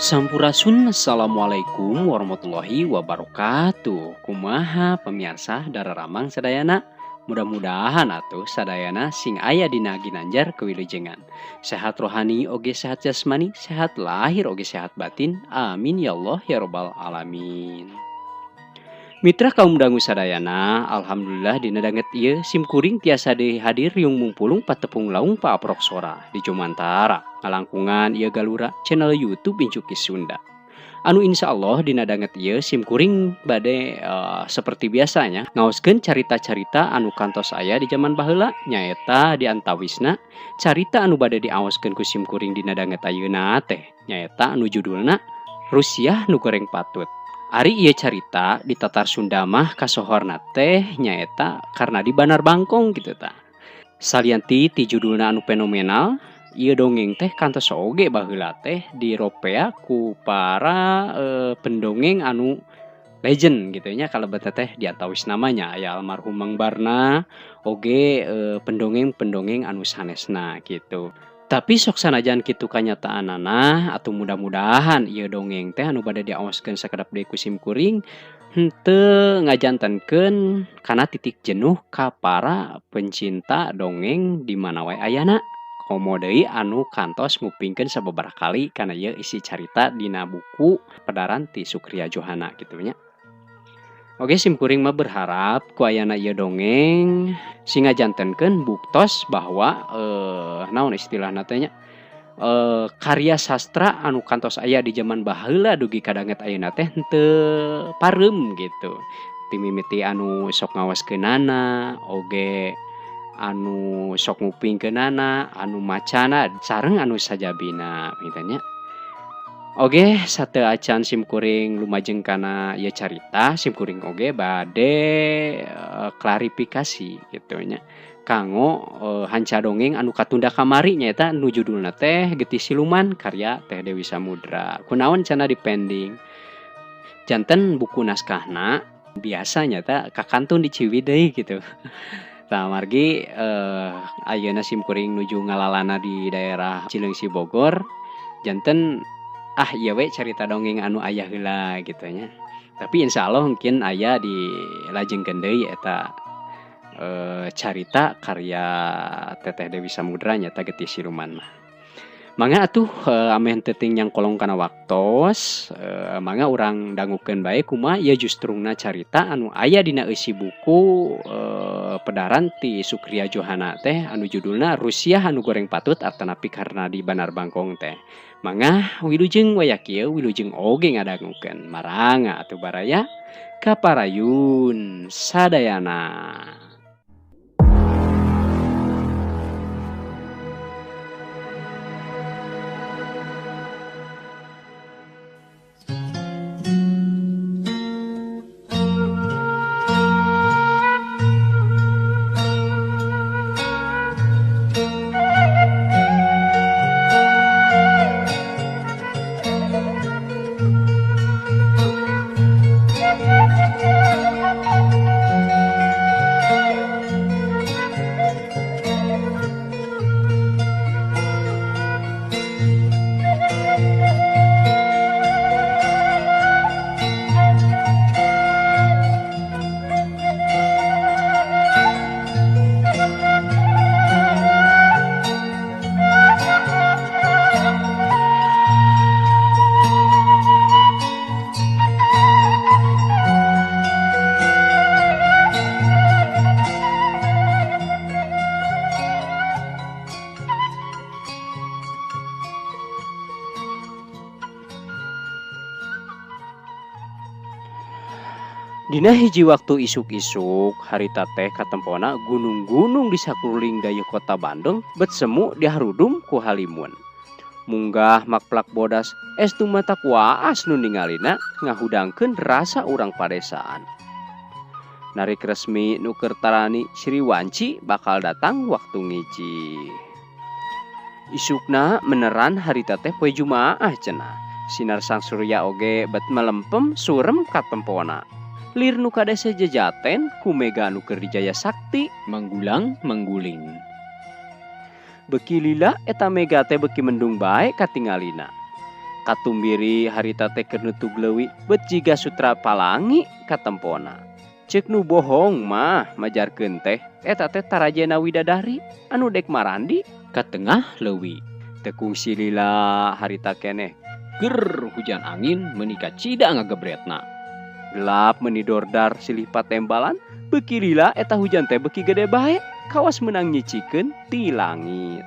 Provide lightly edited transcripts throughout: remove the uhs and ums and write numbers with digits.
Sampurasun, assalamualaikum warahmatullahi wabarakatuh. Kumaha pemirsa dararamang sadayana? Mudah-mudahan atuh sadayana sing aya dina ginanjar kewilujengan. Sehat rohani oge sehat jasmani, sehat lahir oge sehat batin. Amin ya Allah ya robbal alamin. Mitra kaum dangu sadayana, alhamdulillah dina danget ieu sim kuring tiasa deui hadir riung mungpulung patepung laung paaprok sora di Jumantara ngalangkungan ieu galura channel YouTube Incuki Sunda. Anu insya Allah dina danget ieu sim kuring bade seperti biasanya ngaoskeun carita-carita anu kantos aya di zaman baheula, nyaeta di antawisna carita anu bade diaoskeun ku sim kuring dina danget ayeuna teh nyaeta anu judulna Rusiah Nu Goreng Patut. Ari ieu carita di Tatar Sunda mah kasohorna teh nyaeta karena di Banar Bangkong gitu ta. Salianti ti judulna anu fenomenal, ieu dongeng teh kantos oge baheula teh diropea ku para pendongeng anu legend gitu nya, kalebet teh diantawis namanya aya almarhum Mang Barna oge pendongeng-pendongeng anu sanesna gitu. Tapi sok sanajan kitu kanyataanana atau mudah-mudahan ieu dongeng teh anu bade diaoskeun sakedap deui ku sim kuring henteu ngajantenkeun kana titik jenuh ka para pencinta dongeng di mana wae ayana. Komo deui anu kantos ngupingkeun sababaraha kali kana ieu isi carita dina buku pedaran ti Sukria Johana kitu nya. Oke, sim kuring mah berharap ku ayana ieu dongeng sing ngajantenkeun buktos bahwa naon istilahna teh nya, karya sastra anu kantos aya di zaman baheula dugi ka danget ayeuna teh henteu pareum gitu. Ti mimiti anu sok ngaoskeunana, oge anu sok ngupingkeunana, anu macana sareng anu sajabina gitu nya. Oge, sateu acan sim kuring lumajeng kana ieu carita, sim kuring oge bade klarifikasi gitu nya. Kanggo hanca dongeng anu katunda kamari nyaeta nu judulna teh Getih Siluman karya Teh Dewi Samudra. Kunaon cenah dipending? Janten buku naskahna biasa nyata kakantun di Ciwidey gitu. Tah margi ayeuna sim kuring nuju ngalalana di daerah Cileungsi Bogor, janten ah ieu we carita dongeng anu aya heula gitu nya. Tapi insya Allah mungkin aya dilajengkeun deui eta carita karya Teteh Dewi Samudra nyata Getih Siluman mah. Mangga atuh ameh teu ting nyangkolong kana waktos, mangga urang dangukeun bae kumaha ieu justrungna carita anu aya dina eusi buku pedaran ti Sukria Johana teh anu judulna Rusiah Anu Goreng Patut atanapi karena di Banar Bangkong teh. Mangga wilujeng waya kieu wilujeng oge ngadangukeun maranga atuh baraya kaparayun sadayana. Dina hiji waktu isuk-isuk harita teh katempona gunung-gunung di sakuliling dayeuh kota Bandung bet semu diharudum ku halimun. Munggah makplak bodas estu mata kuaas nu ningalina ngahudangkeun rasa urang padesaan. Narik resmi nu keur tarani Sriwanci bakal datang waktu ngiji. Isukna meneran harita teh poe Jumaah cenah. Sinar sang surya oge bet melempem surem katempona. Lir nu kadese jejaten ku mega nu keur dijaya sakti manggulang mangguling. Beki lila eta mega teh beki mendung bae katingalina. Katumbiri harita teh keur nutug leuwi bet jiga sutra palangi katempona. Ceuk nu bohong mah majarkeun teh eta teh tarajena widadari anu dek marandi ka tengah leuwi. Teu kungsi lila harita keneh. Ger hujan angin meuni kacida ngagebretna. Gelap meuni dordar silih patembalan beuki lila eta hujan teh beuki gede bae kawas meunang nyicikeun ti langit.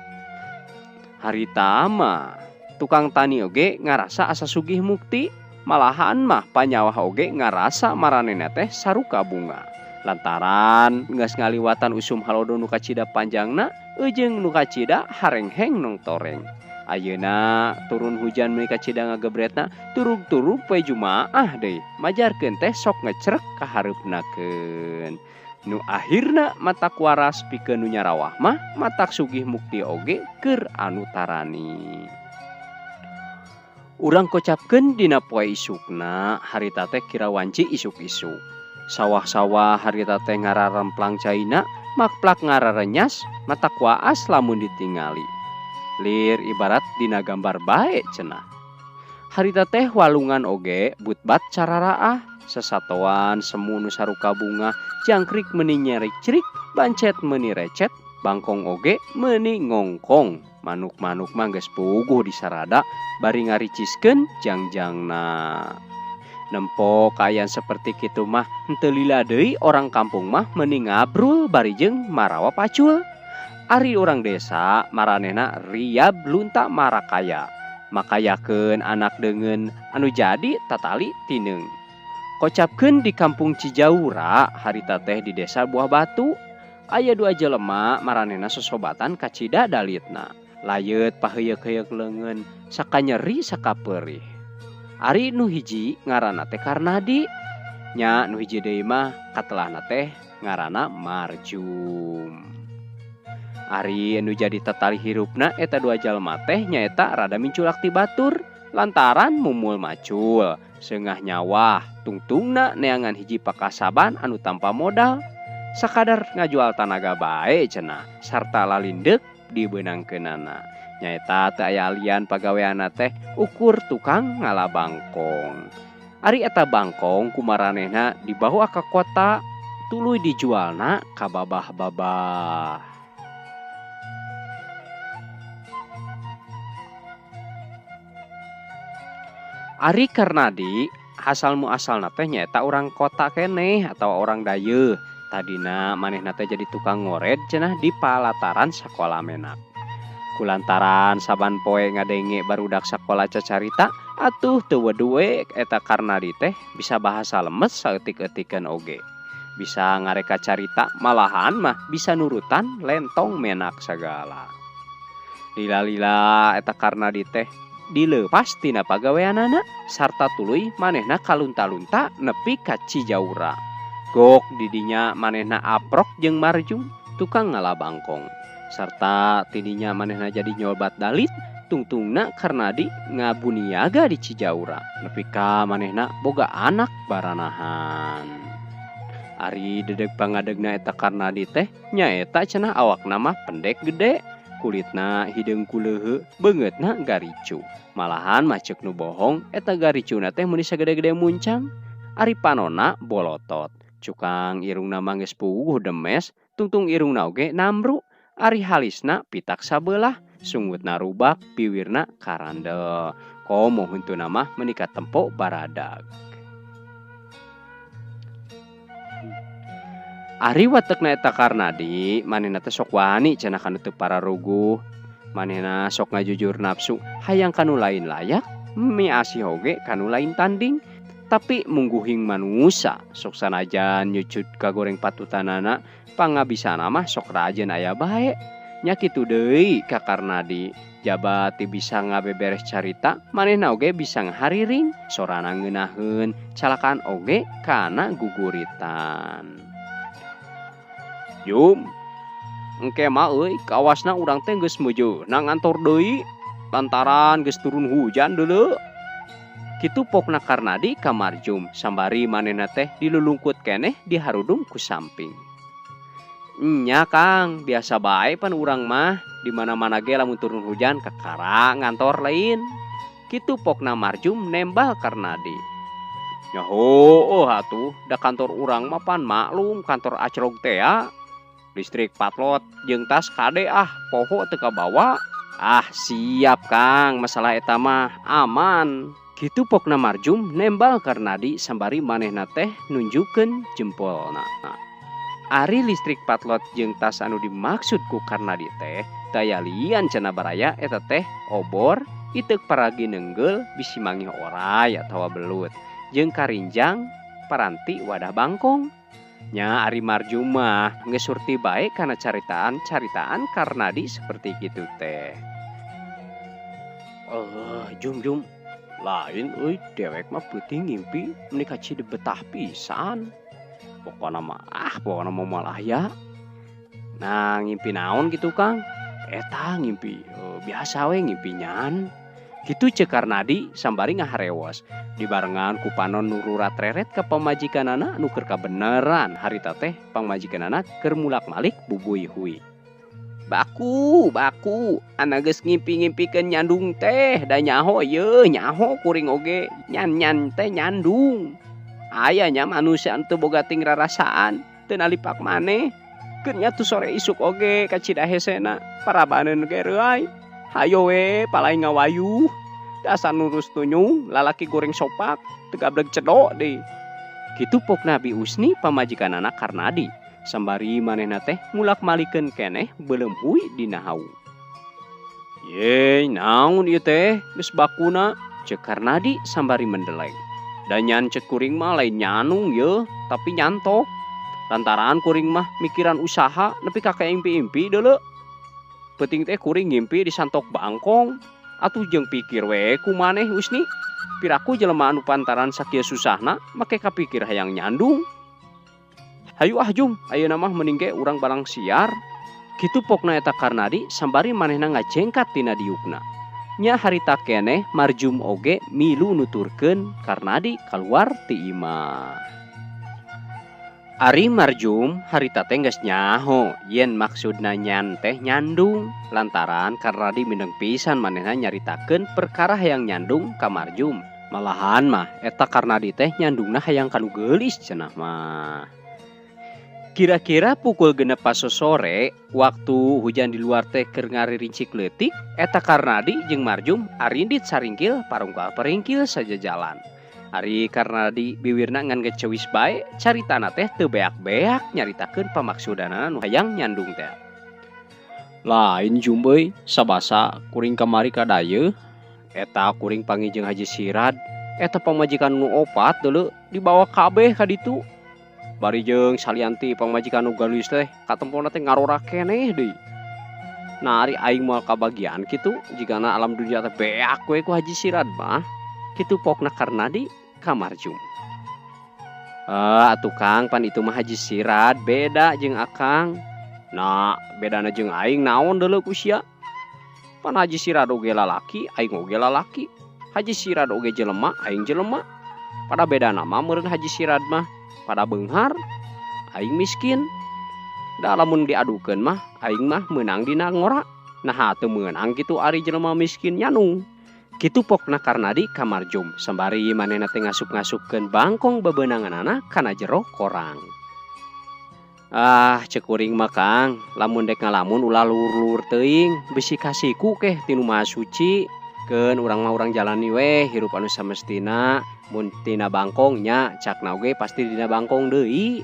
Harita mah tukang tani oge ngarasa asa sugih mukti, malahan mah panyawah oge ngarasa maranehna teh saruka bunga. Lantaran geus ngaliwatan usum halodo nu kacida panjangna eujeung nu kacida harengheng nong toreng. Ayeuna turun hujan meuni kacida ngagebretna turug-turug poe Jumaah deui majarkeun teh sok ngecrek ka hareupnakeun. Nu akhirna matak waras pikeun nu nyarawah mah matak sugih mukti oge keur anu tarani. Urang kocapkeun dina poe isukna harita teh kira wanci isuk-isuk. Sawah-sawah harita teh ngararemplang caina makplak ngararenyas matak waas lamun ditingali. Lir ibarat dina gambar bae cenah. Harita teh walungan oge butbat cararaah, sesatoan semu nu saruka bunga, jangkrik meuni nyericrik, bancet meuni recet, bangkong oge meuni ngongkong. Manuk-manuk mah geus puguh disarada bari ngariciskeun jangjangna. Nempo kaayaan seperti kitu mah henteu lila deui orang kampung mah meuni ngabrul bari jeung marawa pacul. Ari urang desa maranehna riab lunta marakaya. Makayakeun anak deungeun anu jadi tatali tineung. Kocapkeun di kampung Cijaura harita teh di desa Buah Batu. Aya dua jelema maranehna sosobatan kacida dalitna. Layeut paheuyeuk-heuyeuk leungeun sakanyeri sakapeurih. Ari nu hiji ngaranna teh Karnadi. Nya nu hiji deui mah katelahna teh ngaranna Marjum. Ari nu jadi tatali hirupna eta dua jalma teh nyaeta rada minculak ti batur lantaran mumul macul seungah nyawah tungtungna neangan hiji pakasaban anu tanpa modal sakadar ngajual tanaga bae cenah sarta lalindeuk dibeunangkeunana nyaeta teu aya alian pagaweanna teh ukur tukang ngala bangkong. Ari eta bangkong kumaranehna dibawa ka kota tuluy dijualna ka babah-babah. Ari Karnadi asal muasalna teh nyaeta urang kota keneh atawa orang dayeuh. Tadina manehna teh jadi tukang ngored cenah di palataran sakola menak. Kulantaran saban poe ngadenge barudak sakola cacarita atuh teu weduwe eta Karnadi teh bisa bahasa lemes saeutik-eutikeun oge. Bisa ngareka carita malahan mah bisa nurutan lentong menak sagala. Lila-lila eta Karnadi teh dileupas tina pagaweanana sarta tuluy manehna kalunta-lunta nepi ka Cijaura. Gok didinya manehna aprok jeung Marjum tukang ngala bangkong. Sarta tidinya manehna jadi nyobat dalit tungtungna Karnadi ngabuniaga di Cijaura. Nepi ka manehna boga anak baranahan. Ari dedeg pangadegna eta Karnadi teh nyaeta cenah awakna mah pendek gede. Kulitna hideung kuleuheu, beungeutna garicu. Malahan mah ceuk nu bohong eta garicuna teh meuni sagede-gede muncang. Ari panona bolotot. Cukang irungna mah geus puguh demes, tungtung irungna oge namru. Ari halisna pitak sabelah, sungutna rubak, piwirna karandel. Komo huntuna mah meuni katempo baradag. Ari watekna eta Karnadi manehna teh sok wani cenah kanu teu pararuguh. Manehna sok ngajujur nafsu hayang kanu lain layak, miasih oge kanu lain tanding. Tapi mungguhing manusa sok sanajan nyucut kagoreng patutanana pangabisana mah sok rajin aya bae. Nya kitu deui ka Karnadi. Jaba ti bisa ngabeberes carita manehna oge bisa ngahariring sorana ngeunaheun calakaan oge kana guguritan. Jum, engke mah euy kawasna urang teh geus meujeuna ngantor deui lantaran geus turun hujan deuleu. Kitu pokna Karnadi ka Marjum sambari manehna teh dilulungkut keneh diharudung ku samping. Nya Kang, biasa bae pan urang mah di mana-mana ge lamun turun hujan kakara ngantor lain. Kitu pokna Marjum nembal Karnadi. Nya heueuh atuh da kantor urang mah pan maklum kantor acrog teh ya. Listrik patlot jeung tas kade ah poho teu kabawa. Ah siap Kang, masalah eta mah aman. Kitu pokna Marjum nembal Karnadi sambari manehna teh nunjukkeun jempolna. Ari listrik patlot jeung tas anu dimaksud ku Karnadi teh daya lian cenah baraya eta teh obor, iteuk paragi nenggel bisi mangih oray atawa belut, jeung karinjang paranti wadah bangkong. Nya ari Marjum mah geus surti bae kana caritaan-caritaan Karnadi seperti kitu teh. Jum jum lain euy dewek mah peuting ngimpi meuni kacida betah pisan. Pokona mah ah pokona mah moal aya. Nah ngimpi naon gitu Kang? Eta ngimpi biasa we ngimpi nyan. Kitu ceuk Karnadi sambari ngaharewos. Dibarengan ku panon nu rurat reret ka pamajikanana nu keur kabeneran harita teh pamajikanana keur mulak-malik bubuy hui. Baku, baku, anak geus ngimpi-ngimpikeun nyandung teh da nyaho yeuh nyaho kuring oge nyan-nyan teh nyandung. Aya nya manusia teu boga ting rarasaan, teu nalipak maneh. Keur nya tu sore isuk oge kacida hesena, parabaneun ge reuay. Hayo we palai ngawayuh. Dasar nurus tunyung, lalaki goreng sopak, teu gableg cedok deui. Kitu pokna Bi Usni pamajikanana Karnadi. Sambari manehna teh mulak-malikeun keneh beuleum hui dina hawu. Ye, naon ieu teh geus bakuna? Ceuk Karnadi sambari mendeleng. Da nyan ceuk kuring mah lain nyanung yeuh, tapi nyantok. Lantaran kuring mah mikiran usaha nepi ka kaimpi-impi deuleu. Peuting teh kuring ngimpi disantok bangkong. Atuh jeung pikir we ku maneh Usni. Piraku jelema anu pantaran sakieu susahna make kapikir hayang nyandung. Hayu ah Jum, ayeuna mah mending ge urang barang siar. Kitu pokna eta Karnadi sambari manehna ngajengkat tina diukna. Nya harita keneh Marjum oge milu nuturkeun Karnadi kaluar ti imah. Ari Marjum harita teh geus nyaho yen maksudna nyan teh nyandung lantaran Karnadi mindeng pisan manehna nyaritakeun perkara hayang nyandung ka Marjum. Malahan mah eta Karnadi teh nyandungna hayang kanu geulis cenah mah. Kira-kira pukul 6 sore waktu hujan di luar teh keur ngaririncik leutik eta Karnadi jeung Marjum arindit saringkil parungkal peringkil saja jalan. Ari Karnadi biwirna ngan gecewis bae caritana teh teu beak-beak nyaritakeun pamaksudanana nu hayang nyandung teh. Lain Jum euy, sabasa kuring kamari ka dayeuh eta kuring panggih jeung Haji Sirad eta pamajikan nu opat deuleu dibawa kabeh ka ditu. Bari jeung salianti pamajikan nu geulis teh katempona teh ngarora keneh deui. Nah ari aing moal kabagian kitu jigana alam dunia teh beak we ku Haji Sirad mah. Kitu pokna Karnadi ka Marjum. Atuh Kang pan itu mah Haji Sirad beda jeung Akang. Nah bedana jeung aing naon deuleu ku sia. Pan Haji Sirad oge lalaki, aing oge lalaki. Haji Sirad oge jelema, aing jelema. Pada bedana mah meureun Haji Sirad mah pada beunghar, aing miskin. Da lamun diadukeun mah aing mah meunang dina ngora. Nah teu meunang kitu ari jelema miskin nyanung. Kitu pokna Karnadi ka Marjum sambari manehna teh ngasup-ngasupkeun bangkong bebeunanganana kana jero korang. Ah ceuk kuring mah Kang, lamun dek ngalamun ulah luhur-luhur teuing, bisi kasiku keh tinu Maha Suci. Keun urang mah urang jalani weh hirup anu samestina, mun tina bangkong nya cakna oge pasti dina bangkong deui.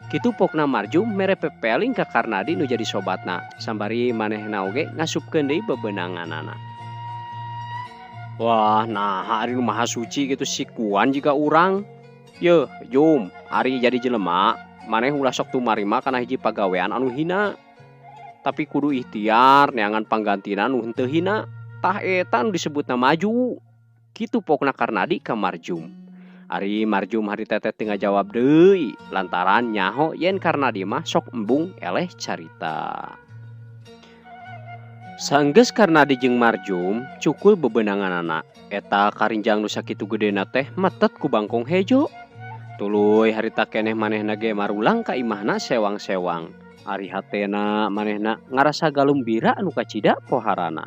Kitu pokna Marjum mere pepeling ka Karnadi nu jadi sobatna, sambari manehna oge ngasupkeun deui bebeunanganana. Wah, nah ari nu Maha Suci gitu sikuan jiga urang. Yeuh, Jum, ari jadi jelema, maneh ulah sok tumarima kana hiji pagawean anu hina. Tapi kudu ikhtiar neangan panggantina nu henteu hina. Tah eta nu disebutna maju. Kitu pokna Karnadi ka Marjum. Ari Marjum harita teh teu ngajawab deui lantaran nyaho yen Karnadi mah sok embung eleh carita. Sanggeus Karnadi jeung Marjum cukul bebenanganana. Eta karinjang nu sakitu gedena teh metet ku bangkong hejo. Tuluy harita keneh manehna ge marulang ka imahna sewang-sewang. Ari hatena manehna ngarasa galumbira anu kacida poharana.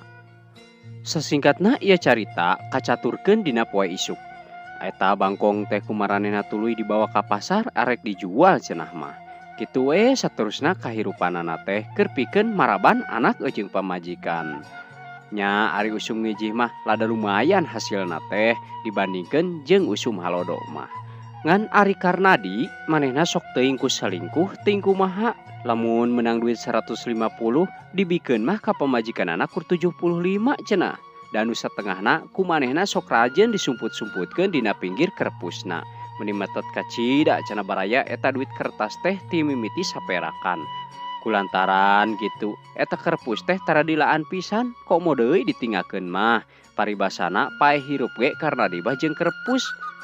Sasingkatna ieu carita kacaturkeun dina poe isuk. Eta bangkong teh ku maranehna tuluy dibawa ka pasar arek dijual cenah mah. Kitu we saterusna kahirupanana teh keur pikeun maraban anak jeung pamajikan. Nya ari usum ngijih mah lada lumayan hasilna teh dibandingkeun jeung usum halodo mah. Ngan ari Karnadi manehna sok teuing ku salingkuh teuing kumaha lamun menang duit 150 dibikeun mah ka pamajikanana kur 75 cenah. Dan nu satengahna ku manehna sok rajin disumput-sumputkeun dina pinggir kerpusna. Meni metet kacida cenah baraya eta duit kertas teh ti mimiti saperakan. Kulantaran gitu eta kerpus teh tara dilaan pisan komo deui ditinggalkeun mah. Paribasana paeh hirup ge Karnadi mah jeung kerpus.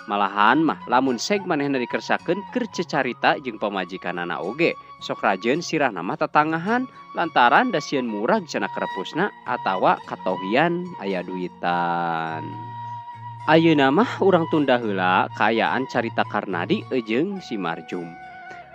Malahan mah lamun seg manehna dikersakeun keur cecarita jeung pamajikanana oge. Sok rajeun sirahna mah tatangahan lantaran da sieun murag cenah kerpusna atawa katohian aya duitan. Ayeuna mah urang tunda heula kaayaan carita Karnadi jeung si Marjum.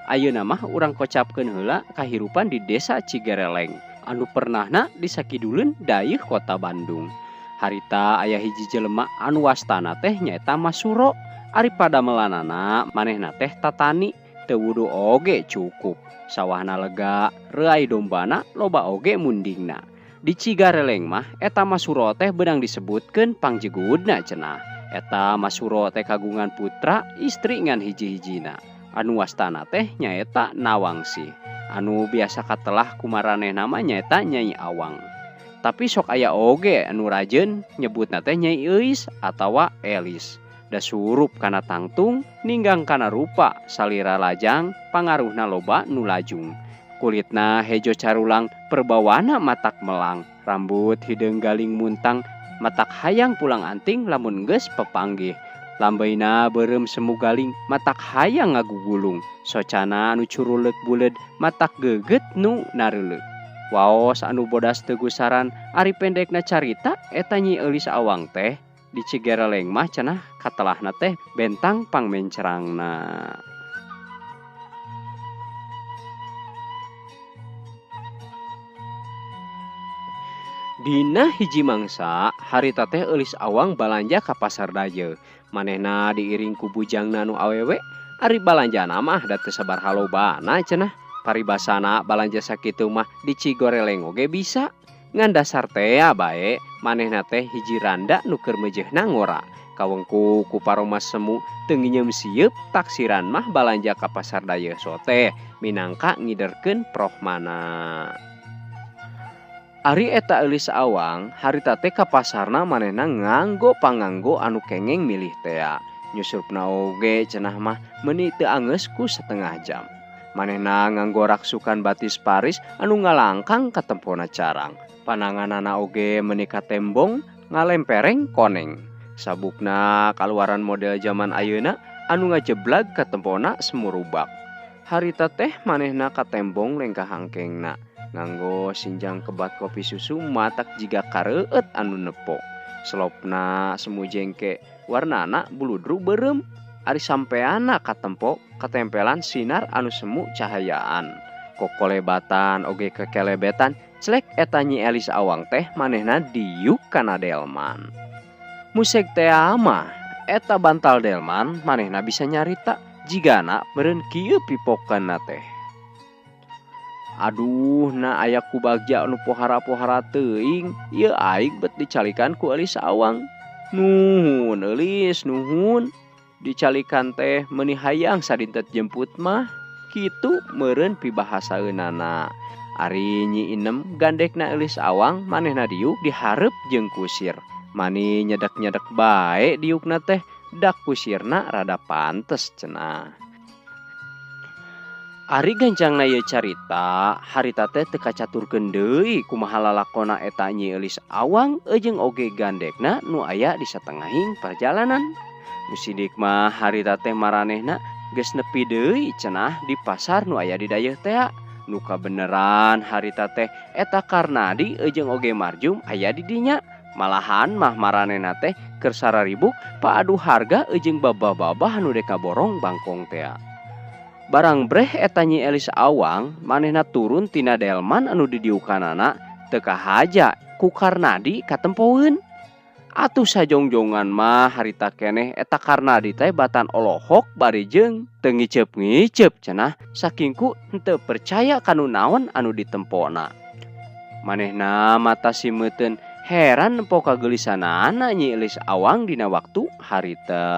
Ayeuna mah urang kocapkeun heula kahirupan di desa Cigereleng anu pernahna disakiduleun dayeuh kota Bandung. Harita aya hiji jelema anu wastana teh nyaeta Masuro. Ari padamelanana manehna teh tatani teu wudu oge cukup. Sawahna lega, reuay dombana loba oge mundingna. Di Cigareleng mah eta Masuro teh beunang disebutkeun pangjegudna cenah. Eta Masuro teh kagungan putra istri ngan hiji-hijina. Anu wastana teh nyaeta Nawangsih. Anu biasa katelah ku maranehna mah nyaeta Nyai Awang. Tapi sok aya oge anu rajeun nyebutna teh Nyai Euis atawa Elis. Da surup kana tangtung, ninggang kana rupa, salira lajang, pangaruhna loba nu lajung. Kulitna hejo carulang, perbawana matak melang, rambut hideung galing muntang, matak hayang pulang anting lamun geus pepanggih. Lambeina beureum semu galing, matak hayang ngagugulung. Socana anu curuleuk buleud, matak geugeut nu nareuleuk. Waos anu bodas teu gusaran, ari pendekna carita eta Nyi Eulis Awang teh di Cigereleng mah cenah katelahna teh bentang pangmencerangna. Dina hiji mangsa harita teh Eulis Awang balanja ka pasar Dayeuh. Manehna diiring ku bujangna nu awewe, ari balanjana mah da teu sabaraha lobana cenah. Paribasana balanja sakitu mah di Cigoreleng oge bisa. Ngan dasar tea bae manehna teh hiji randa nu keur meujeuhna ngora. Kawengku ku paroma semu teu nginyeum sieup taksiran mah balanja ka pasar Dayeuh sote minangka ngiderkeun prohmana. Ari eta Eulis Awang harita teh ka pasarna manehna nganggo panganggo anu kengeng milih tea. Nyusupna oge cenah mah meuni teu angeus ku setengah jam. Manehna nganggo raksukan batis Paris anu ngalangkang katempona carang. Pananganana oge meuni katembong ngalempereng koneng. Sabukna kaluaran model zaman ayeuna anu ngajeblag katempona semurubak. Harita teh manehna katembong lengkah hangkengna. Nganggo sinjang kebat kopi susu matak jiga kareueut anu nepo. Selopna semu jengke warnana buludru beureum. Ari sampeana katempo katempelan sinar anu semu cahayaan. Kokolebatan oge kekelebetan celek eta Nyi Elis Awang teh manehna diuk kana delman. Museg tea mah eta bantal delman manehna bisa nyarita jigana meureun kieu pipokeunna teh. Aduh na aya ku bagja anu pohara-pohara teuing ieu aing bet dicalikan ku Elis Awang. Nuhun Elis nuhun. Dicalikan teh meuni hayang sadintet jemput mah kitu meureun pibahasaeunana. Ari Nyi Inem gandekna Eulis Awang manehna diuk dihareup jeung kusir. Mani nyedek-nyedek bae diukna teh dak kusirna rada pantes cenah. Ari gancangna ieu carita harita teh teu kacaturkeun deui kumaha lalakona eta Nyi Eulis Awang jeung oge gandekna nu aya di satengahing perjalanan. Nu sidik mah harita teh maranehna geus nepi deui cenah di pasar nu aya di dayeuh tea. Nu kabeneran harita teh eta Karnadi jeung oge Marjum aya di dinya. Malahan mah maranehna teh keur sararibuk paadu harga jeung babah-babah nu dek kaborong bangkong tea. Barang breh eta Nyi Elis Awang manehna turun tina delman anu didiukanana teu kahaja ku Karnadi katempoeun. Atuh sajongjongan mah harita keneh eta Karnadi teh batan olohok bari jeung teu ngiceup-ngiceup cenah saking ku henteu percaya kanu naon anu ditempona. Manehna mata simeuteun heran nempo kageulisanana Nyi Elis Awang dina waktu harita.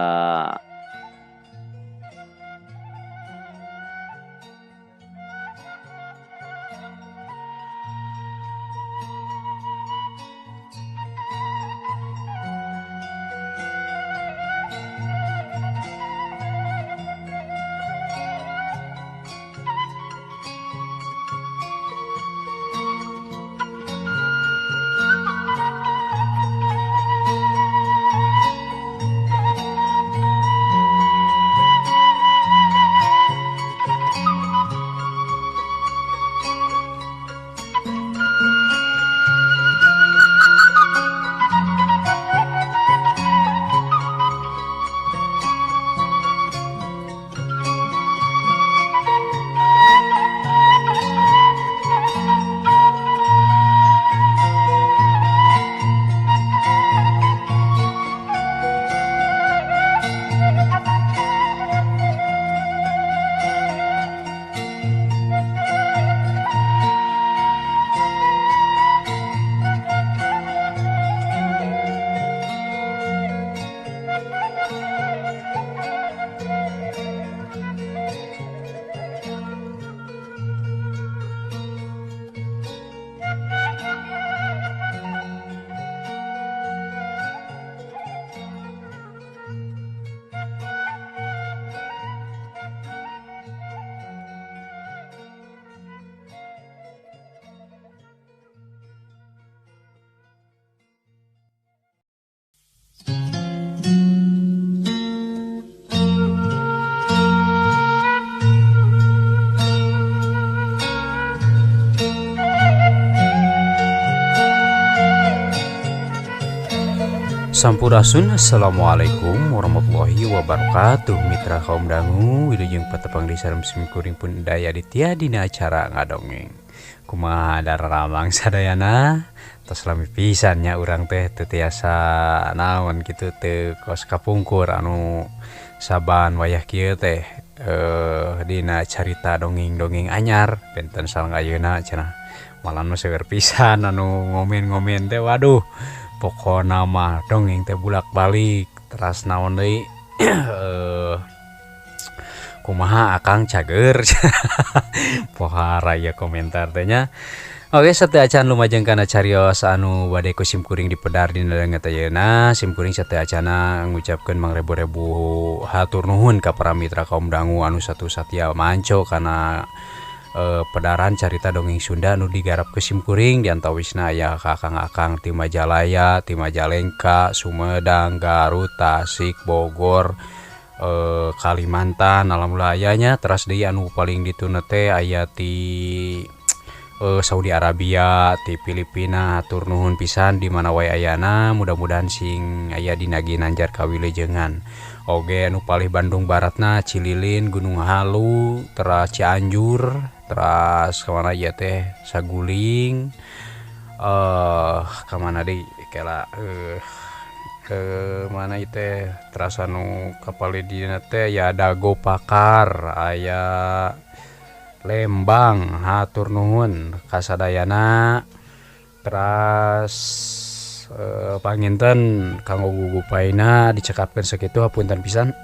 Sampurasun, assalamualaikum warahmatullahi wabarakatuh. Mitra kaum dangu wilujeng patepang di sareng simkuring pun daya ditya dina acara ngadongeng. Kumaha daramang sadayana, tos lami pisan nya urang teh teu tiasa naon kitu teu kos kapungkur anu saban wayah kieu teh dina carita dongeng-dongeng anyar benten sareng ayeuna cenah. Malan mah seueur pisan anu ngomen-ngomen teh waduh. Pokona mah dongeng teh bulak-balik teras naon deui kumaha akang cager pohara ya komentar teh nya. Oke, sateu acan lumajeng kana carios anu bade ku simkuring dipedar dina danget ayeuna. Simkuring sateu acana ngucapkeun mangrebu-rebu hatur nuhun ka para mitra kaum dangu anu satu satia manco kana pedaran carita dongeng Sunda nu digarap ke simkuring diantawisna aya kakang-akang ti Majalaya, ti Majalengka, Sumedang, Garut, Tasik, Bogor, Kalimantan, alhamdulillah aya nya. Teras deui anu paling dituna teh aya ti Saudi Arabia, ti Filipina. Hatur nuhun pisan di mana wae ayana, mudah-mudahan sing aya dina ginanjar kawilujengan. Oge anu palih Bandung Baratna, Cililin, Gunung Halu, teras Cianjur, teras kemana ieu teh Saguling, kemana deui kela ke mana ieu teh teras anu kapalih dina teh ya Dago Pakar, aya Lembang. Hatur nuhun kasadayana. Teras panginten kanggo gugupaina dicekapkeun sakitu, hapunten pisan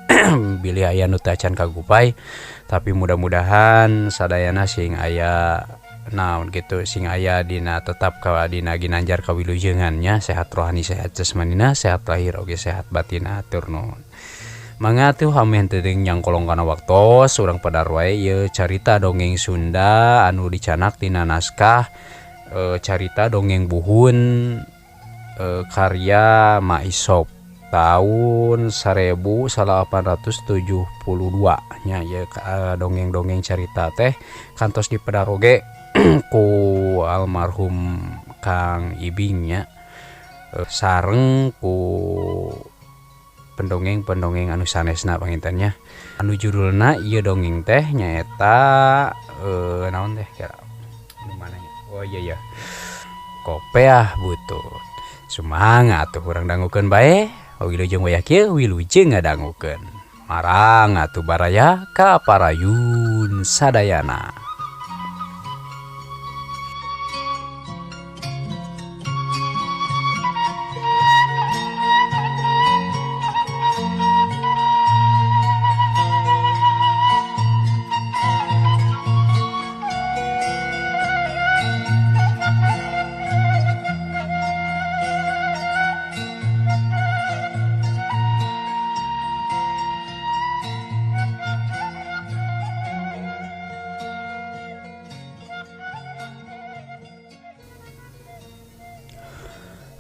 bilih aya nu teu acan kagupai, tapi mudah-mudahan sadayana sing aya naon kitu sing aya dina tetap ka dina ginanjar kawilujengan nya, sehat rohani, sehat jasmanina, sehat lahir oge sehat batin. Hatur nuhun. Mangga atuh hameh teu nyangkolong kana waktos urang pedar wae ieu carita dongeng Sunda anu dicanak tina naskah carita dongeng buhun karya Maisop tahun 1872 nya. Ieu dongeng-dongeng carita teh kantos dipedar oge ku almarhum Kang Ibing nya, sareng ku pendongeng-pendongeng anu sanesna panginten nya. Anu judulna ieu dongeng teh nyaeta naon teh kira anu mana nya? Oh iya iya. Kopeah Butut. Sumangat atuh urang dangukeun bae. Wilujeng wayah kieu wilujeng ngadangukeun. Marang atuh baraya ka parayun sadayana.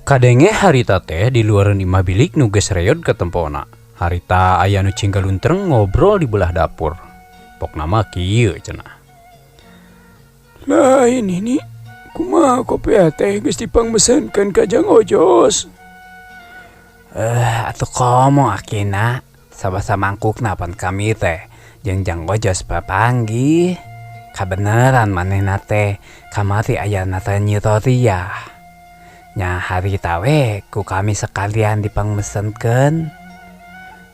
Kadenge harita teh di luareun imah bilik nu geus reyod katempona. Harita aya nu cinggaluntreng ngobrol di belah dapur. Pokna mah kieu cenah. Lain ini kumaha kopiah teh geus dipangmesenkeun ka Jang Ojos. Atuh komo akina sabasa mangkukna pan kami teh jeung Jang Ojos papanggih. Kabeneran manehna teh kamari ayana teh nyitoria. Nya harita we ku kami sekalian dipangmesenkeun.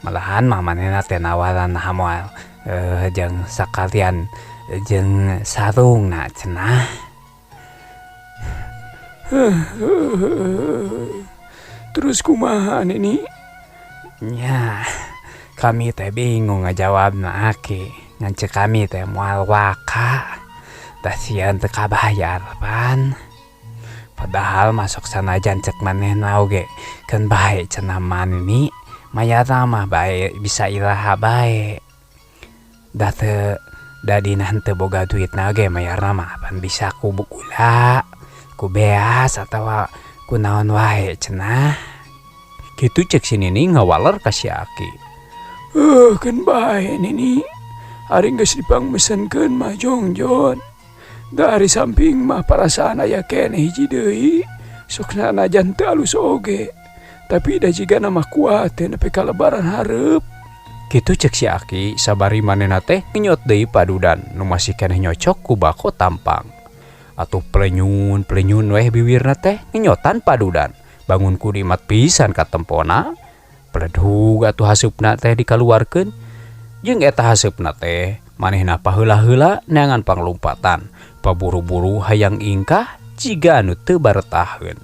Malahan mah manehna teh nawaran hamoal jeung sakalian jeung sarungna cenah. Terus kumaha nini? Nya kami teh bingung ngajawabna aki. Ngan ceuk kami teh moal waka. Tah sieun teu kabayar pan. Padahal masuk sanajan cek manehna oge keun bae cenah manini mayarna mah bae bisa iraha bae. Da teu da dina henteu boga duitna oge mayarna mah pan bisa ku gula, ku beas atawa ku naon wae cenah. Kitu cek si Nini ngawaler ka si Aki. Keun bae Nini. Ari geus dipangmesenkeun mah jongjon. Dari samping mah parasaan aya keneh hiji deui, sok sanajan teu alus oge. Tapi da jigana mah kuat teh nepi ka lebaran hareup. Kitu cek si Aki sabari manehna teh ngenyot deui padudan nu masih keneh nyocok ku bako tampang. Atuh pelenyun-pelenyun weh biwirna teh ngenyotan padudan. Bangun ku dimat pisan katempona. Peledug atuh haseupna teh dikaluarkeun. Jeung eta haseupna teh manehna paheula-heula neangan panglumpatan. Paburu-buru hayang ingkah jiga anu teu baretaheun.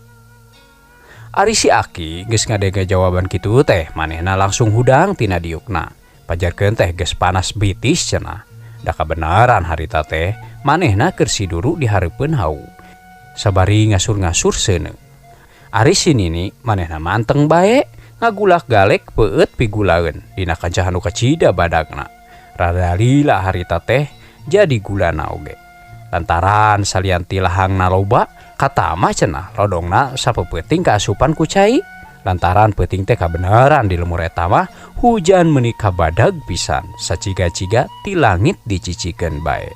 Ari si Aki geus ngadenge jawaban kitu teh manehna langsung hudang tina diukna. Pajarkeun teh geus panas bitis cenah. Da kabeneran harita teh manehna keur siduru di hareupeun hau. Sabari ngasur-ngasur seuneu. Ari si Nini manehna manteng bae ngagulak-galek peueut pigulaeun dina kancah anu kacida badagna. Rada lila harita teh jadi gulana oge. Lantaran salian ti lahangna loba katama cenah lodongna sapeupeting kaasupan ku cai. Lantaran peuting teh kabeneran di lemur eta mah hujan meuni kabadag pisan saciga-ciga ti langit dicicikeun bae.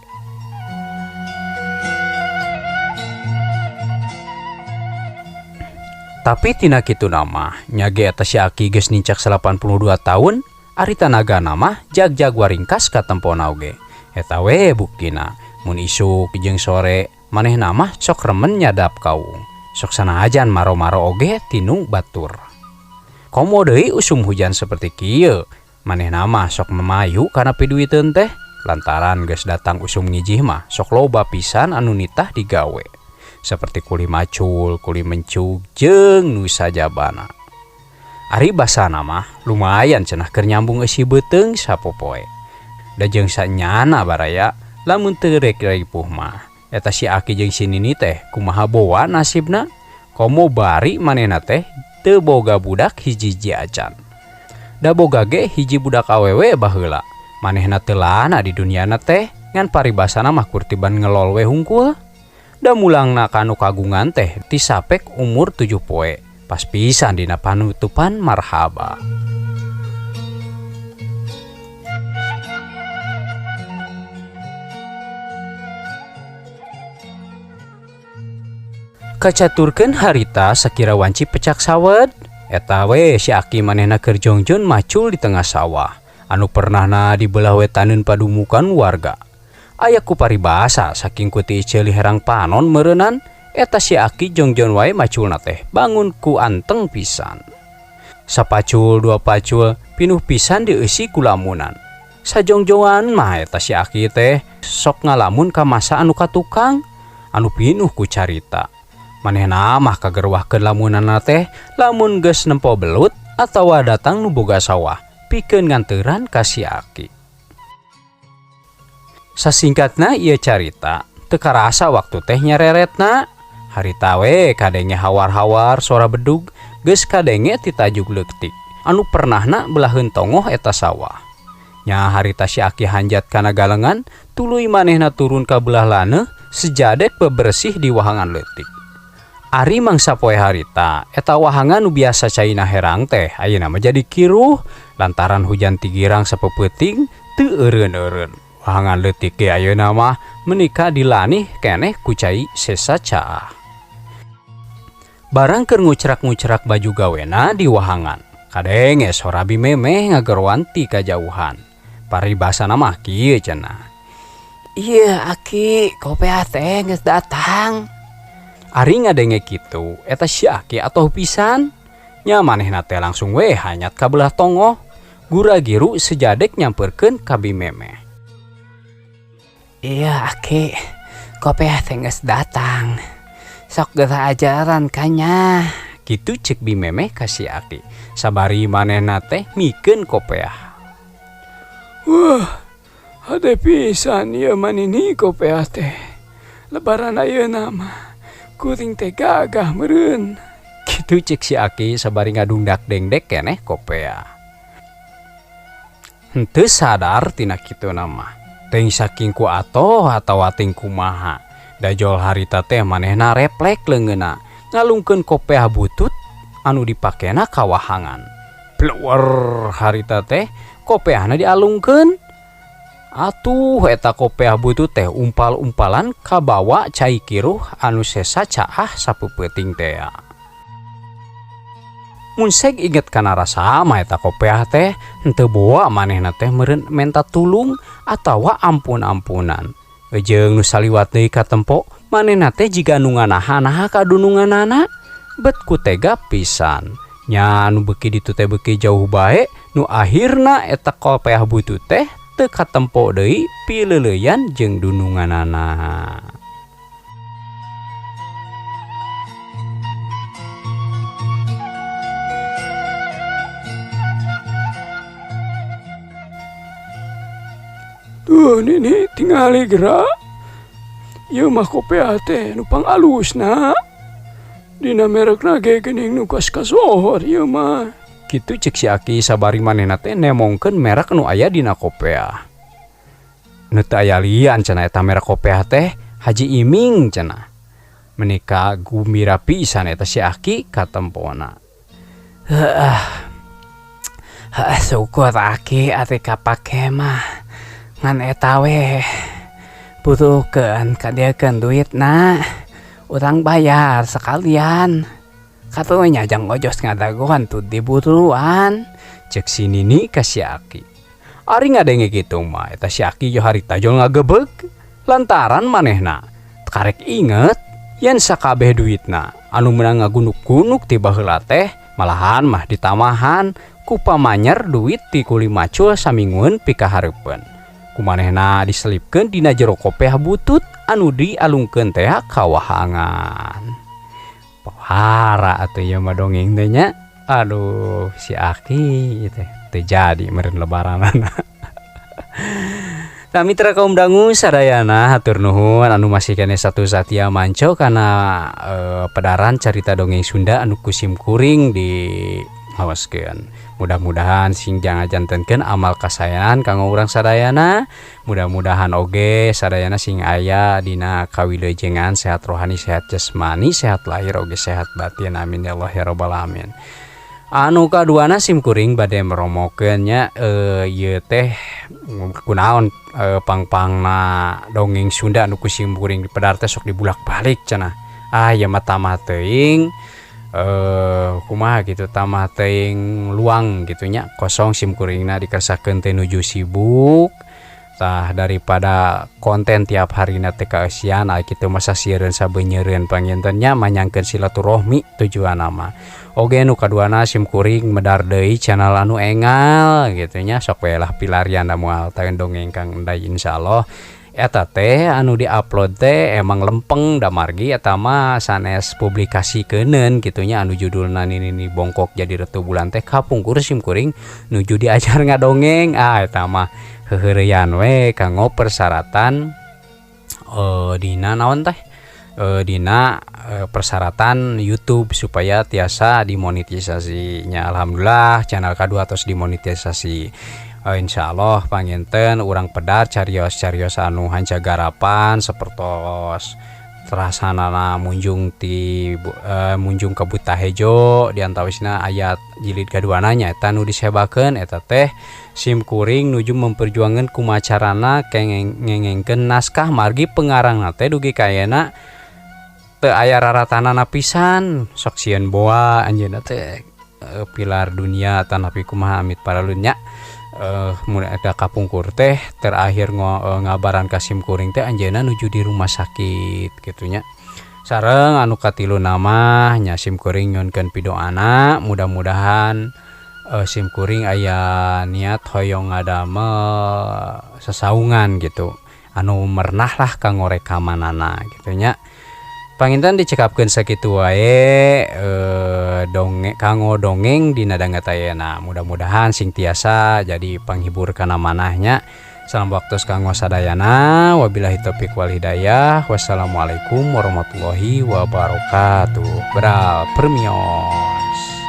Tapi tina kitu nama nya ge eta si Aki geus nincak 82 tahun ari tanagana mah jag-jag waringkas katempona oge. Eta we buktina mun isuk jeung sore manehna mah sok remen nyadap kaung. Sok sanajan maro-maro oge tinu batur. Komo deui usum hujan seperti kieu, manehna mah sok memayu kana piduiteun teh lantaran geus datang usum ngijih mah sok loba pisan anu nitah digawe. Seperti kuli macul, kuli mencug jeung nu sajabana. Ari basana mah lumayan cenah keur nyambung eusi beuteung sapopoe. Da jeung sanyana baraya lamun teu rek ripuh mah eta si Aki jeung si Nini teh kumaha boa nasibna. Komo bari manehna teh teu boga budak hiji-hiji acan. Da boga ge hiji budak awewe baheula. Manehna teu lana di duniana teh ngan paribasana mah kurtiban ngelol we hungkul. Da mulangna kanu kagungan teh tisapek umur 7 poe. Pas pisan dina panutupan marhaba. Kacaturkeun harita sakira wanci pecak sawed. Eta we si Aki manehna keur jongjon macul di tengah sawah anu pernahna di belah wetaneun padumukan warga. Aya ku paribasa saking ku ti ceuli herang panon meureunnan Eta si Aki jongjon wae maculna teh bangun ku anteng pisan. Sapacul dua pacul pinuh pisan dieusi ku lamunan. Sajongjongan mah eta si Aki teh sok ngalamun ka masa anu ka tukang anu pinuh ku carita. Manehna mah kagerwahkeun lamunanna teh lamun geus nempo belut atawa datang nu boga sawah pikeun nganteuran ka si Aki. Sasingkatna ieu carita teu karasa waktu teh nyareretna. Harita we kadenge hawar-hawar sora bedug geus kadenge ti tajuk leutik anu pernahna belaheun tongoh eta sawah. Nya harita si Aki hanjat kana galengan tuluy manehna turun ka belah laneuh sejadek bebersih di wahangan leutik. Ari mangsa poe harita eta wahangan nu biasa caina herang teh ayeuna mah jadi kiruh lantaran hujan tigirang sapeupeting teu eureun-eureun. Wahangan leutik ge ayeuna mah menika dilanih keneh ku cai sesa caah. Barang keur ngucrak-ngucrak baju gawena di wahangan, kadenge sora Bi Memeh ngageroan ti kajauhan. Paribasana mah kieu cenah. Ieu Aki, kopeah teh geus datang. Ari ngadenge kitu, eta si Aki atoh pisan. Nya manehna teh langsung we hanyat ka belah tongoh. Gura-giru sejadek nyamperkeun ka Bi Memeh. Iya Aki, kopeah teh geus datang. Sok geura ajaran kanya. Kitu cek Bi Memeh ka si Aki. Sabari manehna teh mikeun kopeah. Wah, hade pisan ieu mah nini kopeah teh. Lebaran ayeuna mah kuring teh gagah meureun. Kitu cek si Aki sabari ngadungdak dengdek keneh kopeah. Henteu sadar tina kituna mah. Teuing saking ku atoh atawa ting kumaha. Dajol harita teh manehna reflek leungeunna ngalungkeun kopeah butut anu dipakena ka wahangan. Plewer harita teh kopeahna dialungkeun. Atuh eta kopeah butut teh umpal-umpalan kabawa cai kiruh anu sesa caah sapeupeting tea. Mun seg inget kana rasa mah eta kopeah teh henteu boa manehna teh meureun menta tulung atawa ampun-ampunan. Jeung nu saliwat deui ka tempo manehna teh jiga nu nganaha-naha ka dununganana bet ku tega pisan. Nya nu beuki ditu teh beuki jauh bae nu akhirna eta kopeah butut teh teu katempo deui pileuleuyan jeung dununganana. Tuh nini tingali gerak. Ieu mah kopeah teh nu pangalusna. Dina merekna ge geuning nu kas kasohor ieu mah. Kitu cek si Aki sabari manehna teh nemongkeun merek nu aya dina kopeah. Nu teu aya lian cenah eta merek kopeah teh Haji Iming cenah. Menika gumbira pisan eta si Aki katempona. Heuh. Heuh syukur Aki ari kapake mah. Ngan eta we butuhkeun kadieukeun duitna. Urang bayar sekalian. Katunya jang ojos ngadagoan tuh diburuan. Cek si Nini ka si Aki. Ari ngadenge kitu mah eta si Aki jo harita jol ngagebeg lantaran manehna karek inget yen sakabeh duitna anu meunang ngagunuk-gunuk ti baheula teh malahan mah ditamahan ku pamanyer duit ti kuli macul samingueun pikahareupeun. Ku manehna diselipkeun dina jero kopeah butut anu dialungkeun teh ka wahangan. Pohara atuh ieu mah dongeng teh nya. Aduh si Aki teh teu jadi meureun lebaranana. Nah mitra kaum dangu sadayana hatur nuhun anu masih keneh satu satia manco kana pedaran carita dongeng Sunda anu kusim kuring di hawaskeun. Mudah-mudahan sing janganjantenkeun amal kasaean kanggo urang sadayana. Mudah-mudahan oge sadayana sing aya dina kawilujengan sehat rohani, sehat jasmani, sehat lahir oge sehat batin. Amin ya Allah ya rabbal alamin. Anu kaduana sim kuring bade meromokeun nya ieu teh kunaon pangpangna dongeng Sunda anu ku sim kuring dipedar teh sok dibulak-balik cenah. Ah ieu mah tamah teuing kumaha gitu tamah teuing luang gitu nya kosong sim kuringna dikersakeun teh nuju sibuk. Tah daripada konten tiap harina teh kaeusian aya kitu mah sasiereun sabeunyereun panginten nya manyangkeun silaturahmi tujuanna mah. Oge nu kaduana sim kuring medar deui channel anu engal gitu nya sok we lah pilarian da moal taeun dongeng Kang Enday insyaallah. Eta teh anu diupload teh emang lempeng da margi eta mah sanes publikasi keuneun kitu nya anu judulna nini bongkok jadi retu bulan teh kapungkur sim kuring nuju diajar ngadongeng eta mah heuheureyan we kanggo persyaratan dina naon teh dina persyaratan YouTube supaya tiasa dimonetisasi nya. Alhamdulillah channel kadua tos dimonetisasi. Insyaallah panginten urang pedar carios-carios anu hancagarapan sapertos terasanana munjung ti munjung ka Buta Hejo diantawisna ayat jilid kaduana nya eta nu disebakeun eta teh sim kuring nuju memperjuangkeun kumacarana ngengengkeun naskah margi pengarangna teh dugi ka ayeuna teu aya raratanana pisan sok sieun boa anjeunna teh pilar dunia tanapi kumaha amit paralunya. Mun eta kapungkur teh terakhir ngabaran ka sim kuring teh anjeunna nuju di rumah sakit kitu nya. Sareng anu katilu nama nya sim kuring nyunkeun pidoana mudah-mudahan sim kuring aya niat hoyong ngadamel sasaungan gitu anu mernah lah kanggo rekamanana kitu nya. Panginten dicekapkeun sakitu wae dongeng kanggo dongeng dina danget ayeuna. Mudah-mudahan sing tiasa jadi panghibur kana manahnya. Salam waktos kanggo sadayana. Wabillahi taufik wal hidayah. Wassalamualaikum warahmatullahi wabarakatuh. Beral permios.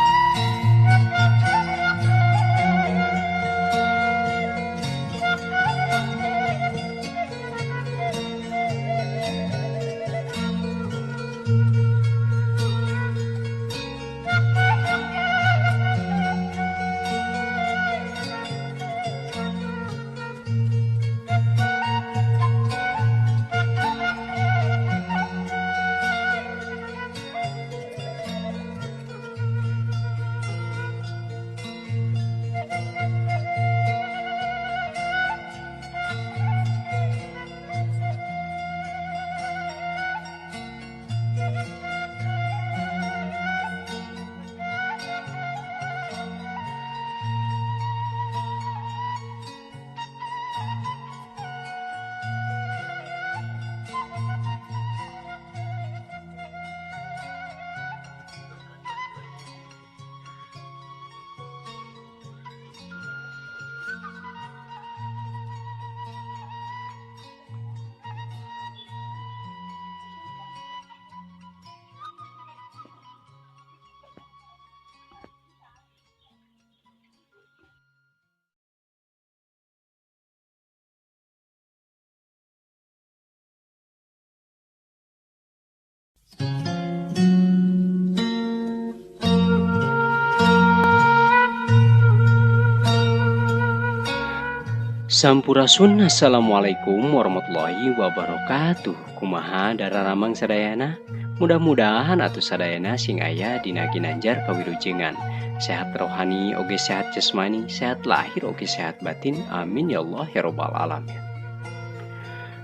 Sampurasun, assalamualaikum warahmatullahi wabarakatuh. Kumaha dararamang sadayana? Mudah-mudahan atuh sadayana sing aya dina ginanjar kawilujengan. Sehat rohani oge sehat jasmani, sehat lahir oge sehat batin. Amin ya Allah ya robbal alamin.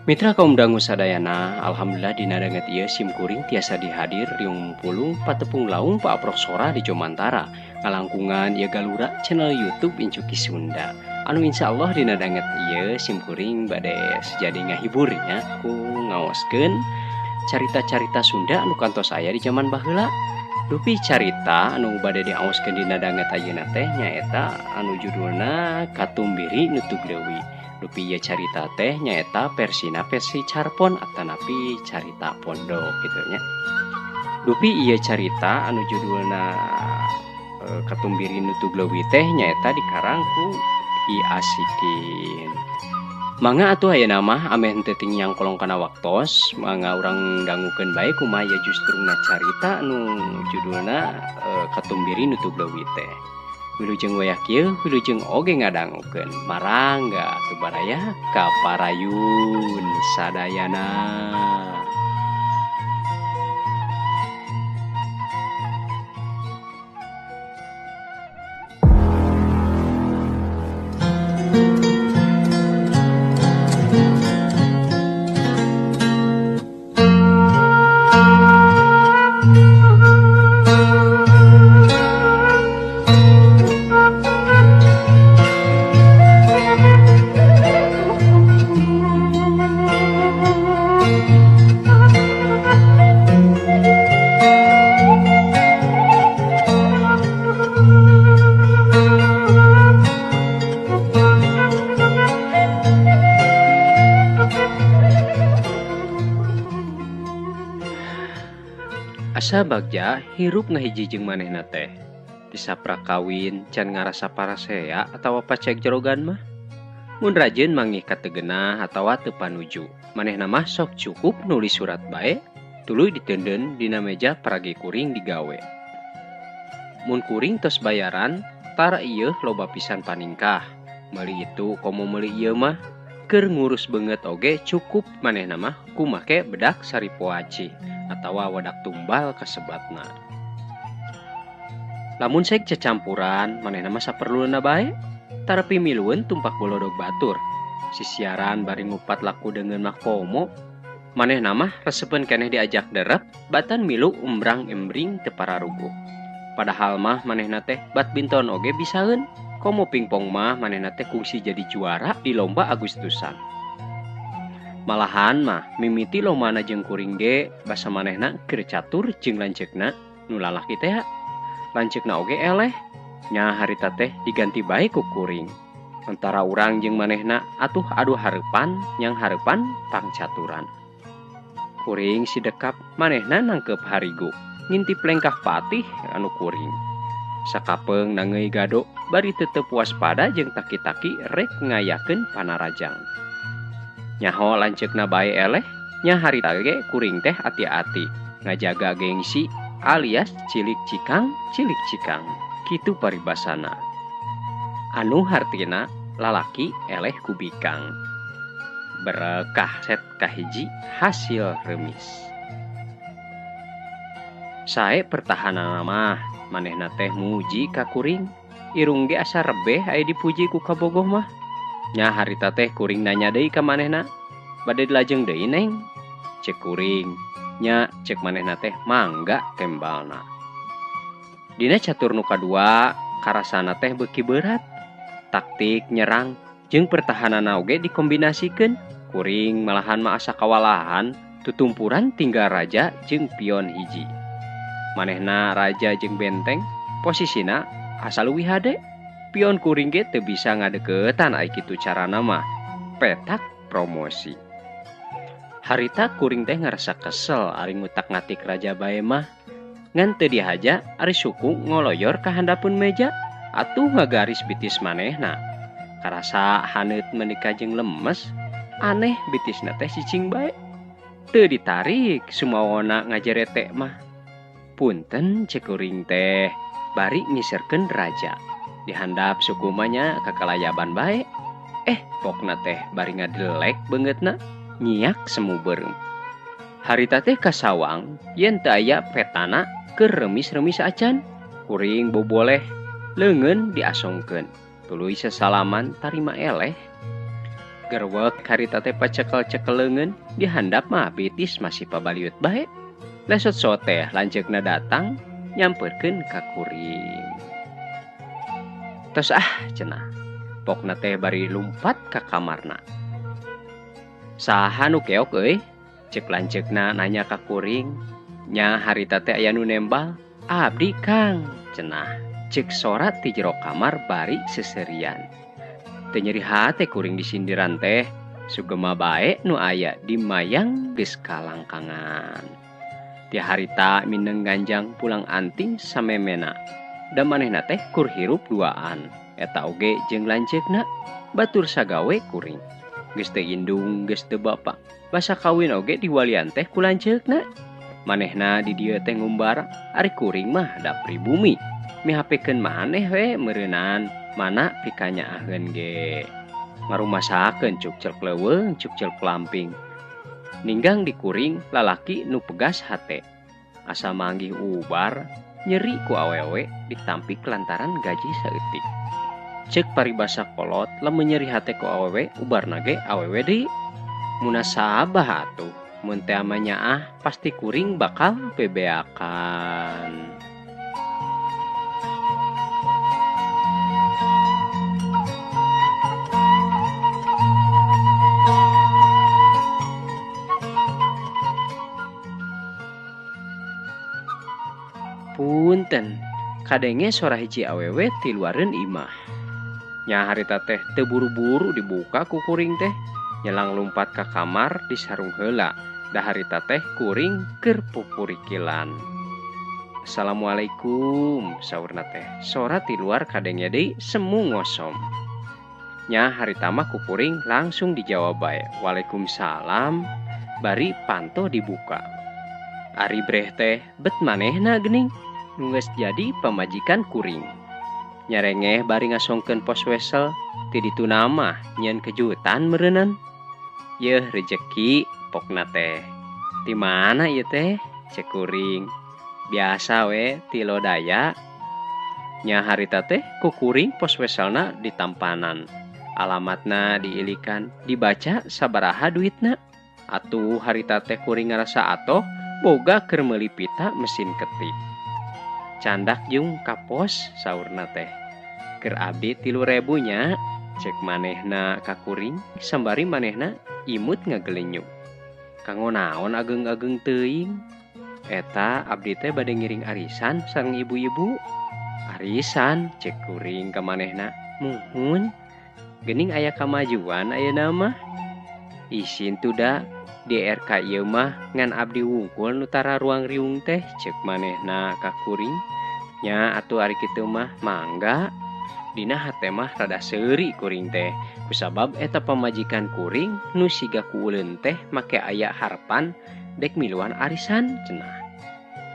Mitra kaum dangu sadayana, alhamdulillah dina danget ieu sim kuring tiasa dihadir riung pulung patepung laung paaprok sora di Jomantara. Ngalangkungan ieu galura channel YouTube Incuki Sunda. Anu insya Allah dina danget ieu sim kuring bade sejadi ngahibur nya ku ngaoskeun carita-carita Sunda anu kantos aya di jaman baheula. Dupi carita anu bade diaoskeun dina danget ayeuna teh nyaeta anu judulna Katumbiri Nutug Leuwi. Dupi ieu carita teh nyaeta versina versi carpon atanapi carita pondok kitu nya. Dupi ieu carita anu judulna Katumbiri Nutug Leuwi teh nyaeta dikarang ku I Asikin. Mangga atuh ayeuna mah ameh henteu ting kolong kana waktos, mangga urang dangukeun bae kumaha ieu justruna carita anu judulna Katumbiri Nutug Leuwi teh. Wilujeng wayah kieu, wilujeng oge ngadangukeun. Marangga atuh baraya ka parayun sadayana. Asa bagja hirup ngahiji jeung manehna teh. Ti saprak kawin can ngarasa parasea atawa pacek jorogan mah. Mun rajeun manggih kategenah atawa teu panuju, manehna mah sok cukup nulis surat bae tuluy diteundeun dina meja paragi kuring digawe. Mun kuring tos bayaran, tara ieu loba pisan paningkah. Meuli itu komo meuli ieu mah, keur ngurus beungeut oge cukup manehna mah kumake bedak saripoaci atawa wadak tumbal kasebatna. Lamun sek cecampuran manehna mah saperluna bae, tara pimilueun tumpak bolodog batur. Sisiaran bari ngupat laku deungeun mah komo, manehna mah resepeun keneh diajak derep batan milu umbrang-embring teu pararuguh. Padahal mah manehna teh badminton oge bisaeun, komo pingpong mah manehna teh kungsi jadi juara di lomba Agustusan. Malahan mah mimiti lombana jeung kuring ge basa manehna keur catur jeung lanceukna nu lalaki teh. Lanceukna oge eleh, nya harita teh diganti bae ku kuring. Antara urang jeung manehna atuh adu hareupan yang hareupan pangcaturan. Kuring sidekap manehna nangkep harigu, ngintip lengkah patih anu kuring. Sakapeung nangeui gado bari tetep waspada jeung taki-taki rek ngayakeun panarajang. Nyaho lanceukna bae eleh, nya harita ge kuring teh ati-ati ngajaga gengsi alias cilik cikang cilik cikang kitu paribasana. Anu hartina lalaki eleh kubikang. Berekah set kahiji hasil remis. Sae pertahanan mah manehna teh muji ka kuring, irung ge asa rebeh aya dipuji ku kabogoh mah. Nya harita teh kuring nanya deui ka manehna, bade dilajeng deui neng? Cek kuring, nya cek manehna teh mangga tembalna. Dina catur nu kadua karasana teh beuki berat. Taktik nyerang jeung pertahananna oge dikombinasikeun. Kuring malahan mah asa kawalahan, tutumpuran tinggal raja jeung pion hiji. Manehna raja jeung benteng, posisina asa leuwih hade. Pion kuring ge teu bisa ngadeukeutan ai kitu carana mah. Petak promosi. Harita kuring teh ngarasa kesel ari ngutak-ngatik raja bae mah. Ngan teu dihaja ari suku ngoloyor ka handapeun meja atuh ngagaris bitis manehna. Karasa haneut meuni jeung lemes, aneh bitisna teh cicing bae. Teu ditarik sumawona ngajerete mah. Punten cek kuring teh bari ngiserkeun raja. Dihandap suku mah nya kakalayaban bae. Pokna teh bari ngadelek beungeutna nyiak semu beureum. Harita teh kasawang yen teu aya petana keur remis-remis acan. Kuring boboleh leungeun diasongkeun. Tuluy sesalaman tarima eleh. Gerwek harita teh pacekel-cekel leungeun, dihandap mah bitis masih pabaliut bae. Lesot soteh lanceukna datang nyamperkeun ka kuring. Tos ah cenah. Pokna teh bari lumpat ka kamarna. Saha nu keok euy? Cek lanceukna nanya ka kuring. Nya harita teh aya nu nembal. Abdi Kang cenah. Cek sorat ti jero kamar bari seserian. Teu nyeri hate kuring disindiran teh. Sugema bae nu aya di mayang geus kalangkangan. Ti harita mineng ganjang pulang anting samemena. Da manehna teh kur hirup duaan. Eta oge jeung lanceukna batur sagawe kuring. Geus teu indung geus teu bapa. Basa kawin oge diwalian teh ku lanceukna. Manehna di dieu teh ngumbara, ari kuring mah da pribumi. Mihapekeun maneh we meureunan, mana pikanyaaheun ge. Ngarumasakeun cukcel leuweung cukcel lamping. Ninggang di kuring lalaki nu pegas hate. Asa manggih ubar, nyeri ku awewe ditampik lantaran gaji saeutik. Cek paribasa kolot lamun nyeri hate ku awewe ubarna ge awewe deui. Munasabah atuh, mun teh nyaah pasti kuring bakal bebeakan. Punten, kadenge sora hiji awewe ti luareun imah. Nya harita teh teu buru-buru dibuka ku kuring teh. Nyelang lumpat ka kamar disarung heula. Da harita teh kuring keur pupurikilan. Assalamualaikum saurna teh. Sora ti luar kadenge deui semu ngosom. Nya harita mah ku kuring langsung dijawab bae. Waalaikumsalam. Bari panto dibuka. Ari breh teh bet manehna geuning nu geus jadi pamajikan kuring. Nyarengeh bari ngasongkeun pos wesel ti dituna mah nyeun kejutan meureunnan. Yeuh rejeki pokna teh. Ti mana ieu teh? Cek kuring. Biasa we ti Lodaya. Nya harita teh ku kuring pos weselna ditampanan. Alamatna diilikan, dibaca sabaraha duitna. Atuh harita teh kuring ngarasa atoh boga keur meuli pita mesin ketik. Candak jung ka pos saurna teh. Keur abdi 3.000 nya, cek manehna ka kuring sambari manehna imut ngagelenyuk. Kanggo naon ageng-ageng teuing? Eta abdi teh bade ngiring arisan sareng ibu-ibu. Arisan cek kuring ka manehna. Muhun geuning aya kamajuan ayeuna mah. Isin tuda di RK ieu mah ngan abdi wungkul nu tara ruang riung teh cek manehna ka kuring. Nya atuh ari kitu mah mangga. Dina hate mah rada seuri kuring teh kusabab eta pamajikan kuring nu siga kuuleun teh make aya harapan dek miluan arisan cenah.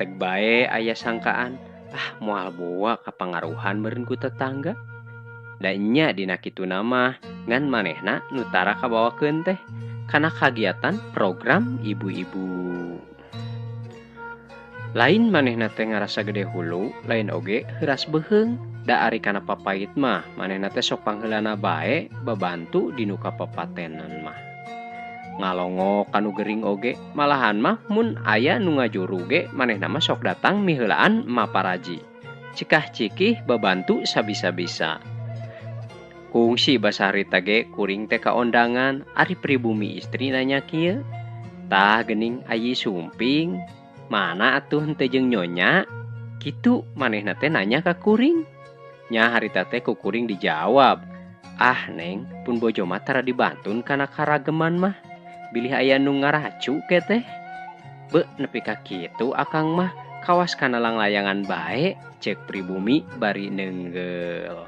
Teg bae aya sangkaan ah moal boa kapangaruhan meureun ku tetangga. Da nya dina kituna mah ngan manehna nu tara kabawakeun teh kana kagiatan program ibu-ibu. Lain manehna teh ngarasa gede hulu, lain oge heuras beuheung. Da ari kana papait mah manehna teh sok pangheulana bae babantu dinu kapapatenan mah. Ngalongok kanu gering oge, malahan mah mun aya nu ngajuru ge manehna mah sok datang miheulaan maparaji. Cikah cikih babantu sabisa-bisa. Kungsi basa harita ge kuring teh kaondangan ari pribumi istri nanya kieu. Tah geuning ayi sumping, mana atuh henteu jeung nyonya? Kitu manehna teh nanya ka kuring. Nya harita teh ku kuring dijawab. Ah neng, pun bojo mah tara dibantun kana karageman mah. Bilih aya nu ngaracu ke teh. Be nepi ka kitu akang mah kawas kana langlayangan bae cek pribumi bari neunggel.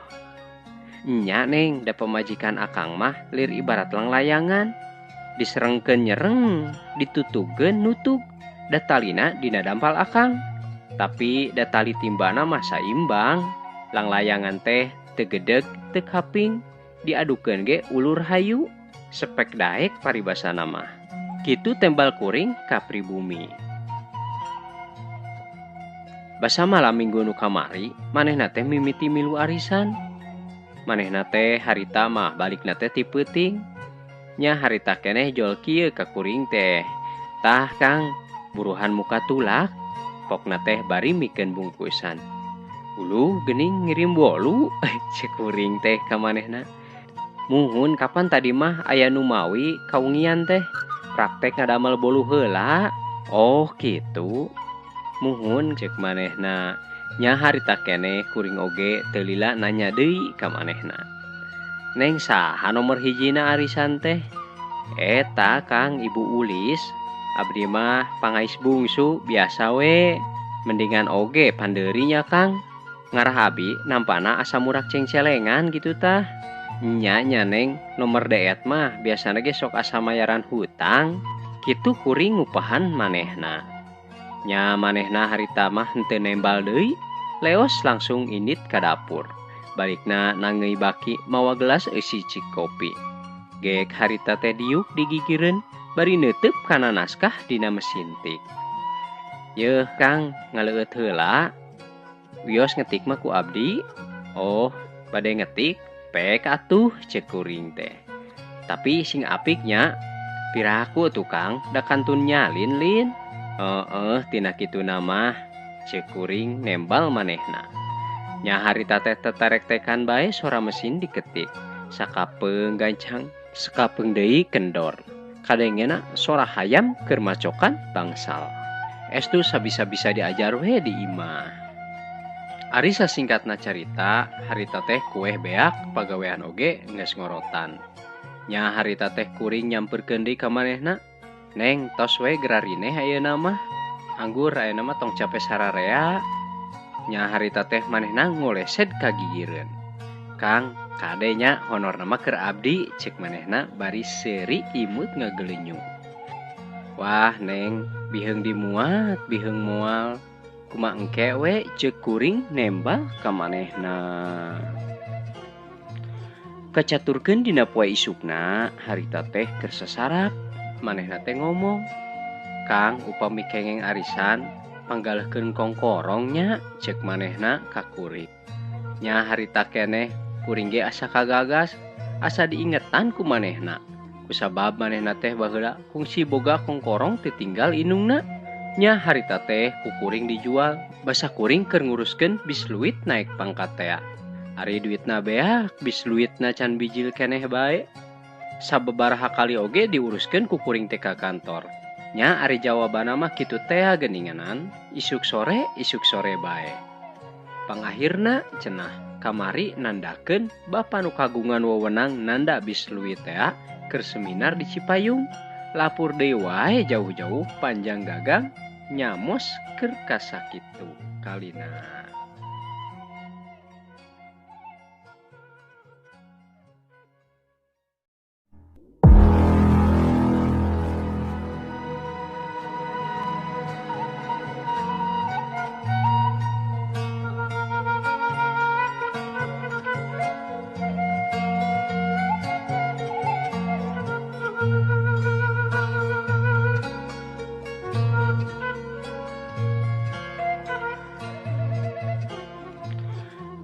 Nya neng, da pamajikan akang mah lir ibarat langlayangan. Diserengkeun nyereng, ditutugeun nutug. Da talina dina dampal akang. Tapi da tali timbana mah saimbang. Langlayangan teh teu gedeg teu kaping, diadukeun ge ulur hayu, sepek daek paribasana mah. Kitu tembal kuring ka pribumi. Basa malam minggu nu kamari, manehna teh mimiti milu arisan. Manehna teh harita mah balikna teh ti peuting. Nya harita keneh jol kieu ka kuring teh. Tah Kang, buruhan muka tulak. Pokna teh bari mikeun bungkusan. Uluh geuning ngirim bolu cek kuring teh ka manehna. Muhun kapan tadi mah aya nu mawi kaungian teh praktek ngadamel bolu heula. Oh kitu. Muhun cek manehna. Nya harita keneh kuring oge teu lila nanya deui ka manehna. Neng saha nomor hijina arisan teh? Eta Kang Ibu Ulis. Abdi mah pangais bungsu biasa we. Mendingan oge pandeurinya Kang. Ngarah abi nampana asa murak cengcelengan gitu tah. Nya nya neng nomor deet mah biasana ge sok asa mayaran hutang. Kitu kuring ngupahan manehna. Nya manehna harita mah henteu nembal deui. Leos langsung indit ka dapur. Balikna nangeui baki mawa gelas eusi cik kopi. Gek harita teh diuk digigireun bari neuteub kana naskah dina mesin tik. Yeuh Kang, ngaleueut heula. Wios ngetik mah ku abdi. Oh, bade ngetik pek atuh cek kuring teh. Tapi sing apiknya piraku tuh Kang, da kantun nyalin lin. Heeh, tina kituna mah cek kuring nembal manehna. Nya harita teh tetarek-tekan bae sora mesin diketik. Sakapeung gancang, sakapeung deui kendor. Kadengena sora hayam keur macokan bangsal. Estu sabisa-bisa diajar we di imah. Ari sasingkatna carita, harita teh kueh beak pagawean oge geus ngorotan. Nya harita teh kuring nyamperkeun deui ka manehna. Neng tos we gerarineh ayeuna mah. Anggur ayeuna mah tong cape sararea. Nya harita teh manehna ngolesed ka gigireun. Kang, kade nya honorna mah keur abdi cek manehna bari seuri imut ngagelenyu. Wah neng, biheung dimuat, biheung moal. Kumaha engke we ceuk kuring nembal ka manehna. Kacaturkeun dina poe isukna, harita teh keur sasarap. Manehna teh ngomong, Kang, upami kengeng arisan panggalehkeun kongkorong nya cek manehna ka kuring. Nya harita keneh kuring ge asa kagagas, asa diingetan ku manehna. Kusabab manehna teh baheula kungsi boga kongkorong teu tinggal indungna. Nya harita teh ku kuring dijual, basa kuring keur nguruskeun bisluit naik pangkat tea. Ari duitna beak, bisluitna can bijil keneh bae. Sababaraha kali oge diuruskeun ku kuring teh ka kantor. Nya ari jawabanna mah kitu tea geuninganan, isuk sore bae. Pangahirna cenah kamari nandakeun bapa nu kagungan wewenang nanda bisluit tea keur seminar di Cipayung. Lapur deui wae jauh-jauh panjang gagang nyamos keur kasakitu kalina.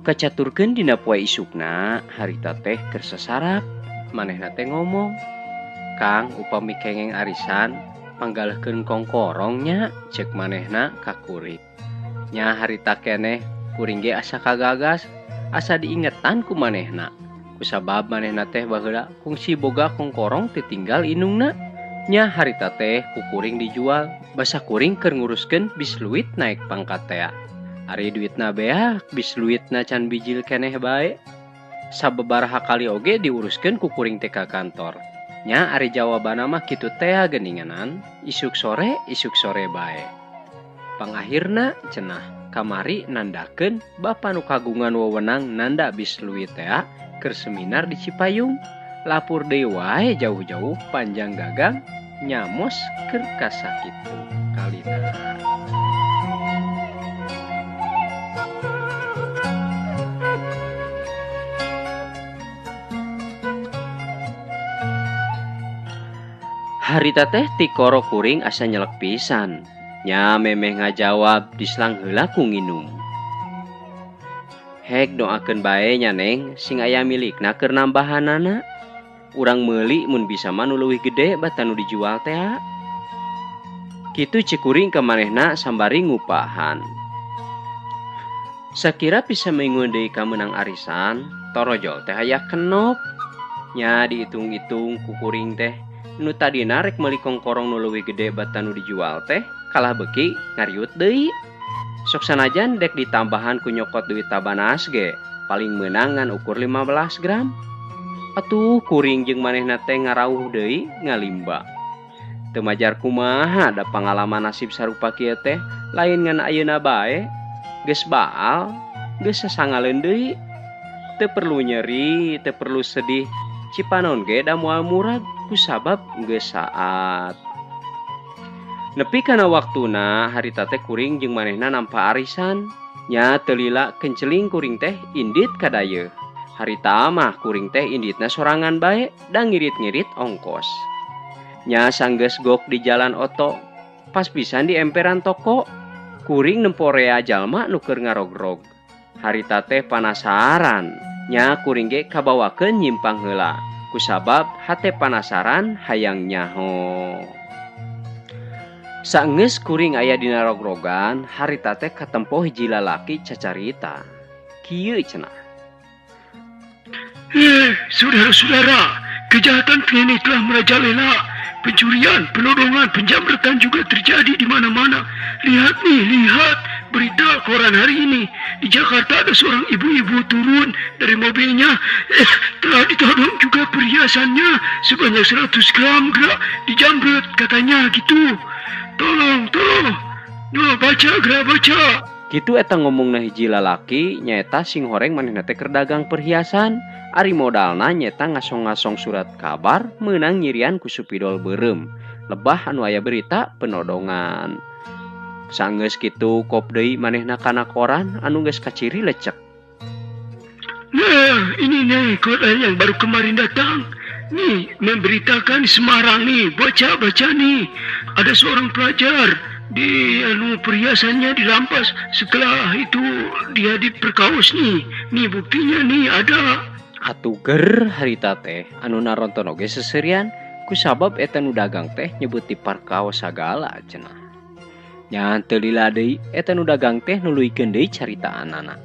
Kacaturkeun dina poe isukna, harita teh keur sasarap. Manehna teh ngomong, Kang, upami kengeng arisan panggalehkeun kongkorong nya cek manehna ka kuring. Nya harita keneh kuring ge asa kagagas, asa diingetan ku manehna. Kusabab manehna teh baheula kungsi boga kongkorong teu tinggal indungna. Nya harita teh ku kuring dijual, basa kuring keur nguruskeun bisluit naik pangkat tea. Ari duitna beak, bisluitna can bijil keneh bae. Sababaraha kali oge diuruskeun ku kuring teh ka kantor. Nya ari jawabanna mah kitu tea geuninganan, isuk sore bae. Pangahirna cenah kamari nandakeun bapa nu kagungan wewenang nanda bisluit tea keur seminar di Cipayung. Lapur deui wae jauh-jauh panjang gagang nyamos keur kasakitu kalina. Harita teh tikoro kuring asa nyelek pisan. Nya memeh ngajawab dislang heula ku nginum. Hek doakeun bae nya neng sing aya milikna keur nambahanana. Urang meuli mun bisa mah nu leuwih gede batan nu dijual tea. Kitu ceuk kuring ka manehna sambari ngupahan. Sakira bisa mingguan deui ka meunang arisan, torojol teh aya kenop. Nya diitung-itung ku kuring teh nu tadina rek meuli kongkorong nu leuwih gede batan nu dijual teh kalah beuki ngariut deui. Sok sanajan dek ditambahan ku nyokot duit tabanas ge paling meunang ngan ukur 15 gram. Atuh kuring jeung manehna teh ngarauh deui ngalimba. Teu majar kumaha da pangalaman nasib sarupa kieu teh lain ngan ayeuna bae. Geus baal, geus sasangaleun deui. Teu perlu nyeri, teu perlu sedih. Cipanon ge da moal murag kusabab geus saat. Nepi kana waktuna harita teh kuring jeung manehna nampa arisan. Nya teu lila kenceling kuring teh indit ka dayeuh. Harita mah kuring teh inditna sorangan bae da ngirit-ngirit ongkos. Nya sanggeus gok di jalan oto, pas pisan di emperan toko, kuring nempo rea jalma nu keur ngarogrog. Harita teh panasaran, nya kuring ge kabawakeun nyimpang heula. Kusabab hate panasaran hayang nyaho. Saenggeus kuring aya dina rogrogan, harita teh katempo hiji lalaki cacarita. Kieu cenah. Saudara-saudara, kejahatan kini telah merajalela. Pencurian, penodongan, penjamretan juga terjadi di mana-mana. Lihat nih, lihat berita koran hari ini. Di Jakarta ada seorang ibu-ibu turun dari mobilnya. Telah ditodong juga perhiasannya sebanyak 100 gram gerak dijamret katanya gitu. Tolong, tolong. Nah, baca geura baca. Kitu eta ngomongna hiji lalaki nyaeta sing horeng manehna teh keur dagang perhiasan. Ari modalna nyaeta ngasong-ngasong surat kabar meunang nyirian ku supidol beureum. Lebah anu aya berita penodongan. Sanggeus kitu kop deui manehna kana koran anu geus kaciri lecek. Nah, ini nih koran yang baru kemarin datang. Nih, memberitakan Semarang nih, baca-baca nih. Ada seorang pelajar di anu perhiasannya dirampas, setelah itu dia diperkaos nih. Nih buktinya nih ada. Atuh ger harita teh anu naronton oge seserian kusabab eta nu dagang teh nyebut diparkaos sagala cenah. Nya teu lila deui eta nu dagang teh nuluykeun deui caritaanana.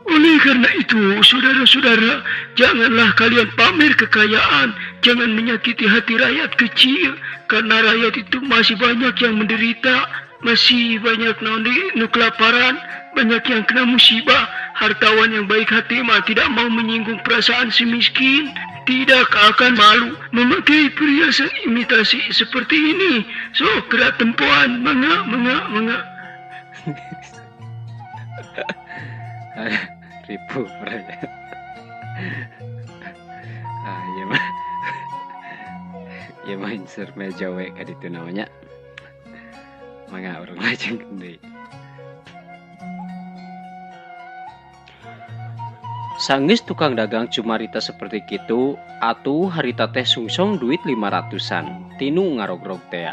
Oleh karena itu, saudara-saudara, janganlah kalian pamer kekayaan, jangan menyakiti hati rakyat kecil, karena rakyat itu masih banyak yang menderita, masih banyak nu kelaparan, banyak yang kena musibah. Hartawan yang baik hati mah tidak mau menyinggung perasaan si miskin, tidak akan malu memakai perhiasan imitasi seperti ini. So, gerak tempoan, mangga, mangga, mangga. Ribu ah iya mah iya mah insert meja we ka ditu namanya mangga urang lajengkeun deui. Sanggeus tukang dagang cumarita seperti kitu atuh harita teh sungsong duit 500-an tinu ngarogrog tea.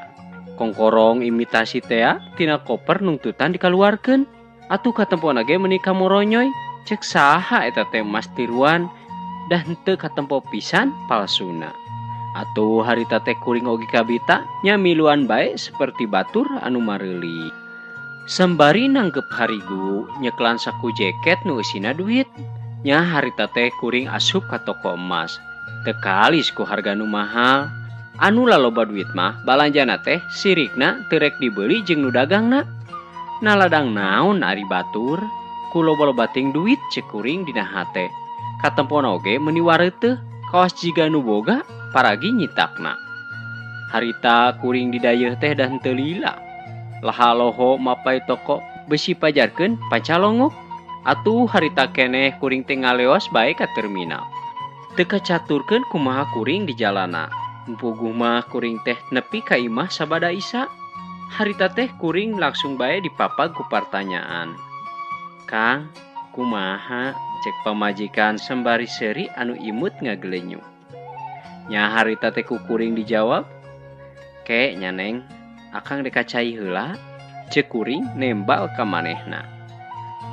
Kongkorong imitasi tea tina koper nungtutan dikaluarkeun. Atuh katempona ge meuni kamoronyoy cek saha eta teh emas tiruan dah henteu katempo pisan palsuna. Atuh harita teh kuring oge kabita nya miluan bae seperti batur anu mareuli. Sembari nanggep harigu nyeklan saku jaket nu eusina duit. Nya harita teh kuring asup ka toko emas. Teu kalis ku harga nu mahal. Anu laloba duit mah balanjana teh sirikna teu rek dibeuli jeung nu dagangna. Naladang naon ari batur ku loba-loba ting duit cek kuring dina hate. Katempona oge meuni wareuteuh kawas jiga nu boga paragi nyitakna. Harita kuring didayeuh teh dah henteu lila. Laha loho mapai toko besi pajarkeun pancalongok. Atuh harita keneh kuring teh ngaleos bae ka terminal. Teu kacaturkeun kumaha kuring di jalana. Puguh mah kuring teh nepi ka imah sabada isa. Harita teh kuring langsung bae dipapag ku partanyaan. Kang, kumaha? Cek pamajikan sembari seuri anu imut ngagelenyu. Nya harita teh ku kuring dijawab, "Ke nya neng, akang dek kacai heula." Cek kuring nembal ka manehna.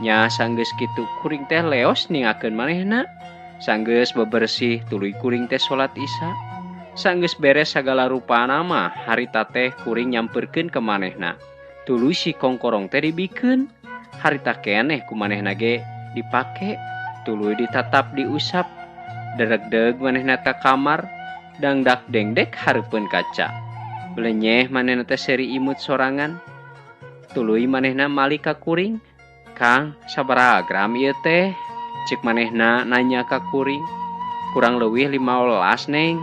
Nya sanggeus kitu kuring teh leos ningakeun manehna. Sanggeus bebersih tuluy kuring teh salat isya. Sanggeus beres sagala rupana mah harita teh kuring nyamperkeun ke manehna. Tuluy si kongkorong teh dibikeun. Harita keneh ku manehna ge dipake, tuluy ditatap diusap. Deregdeg manehna ka kamar, dangdak dengdek hareupeun kaca. Belenyeh manehna teh seuri imut sorangan. Tuluy manehna malik ka kuring. Kang, sabaraha gram ieu teh? Cek manehna nanya ka kuring. Kurang leuwih 15 neng.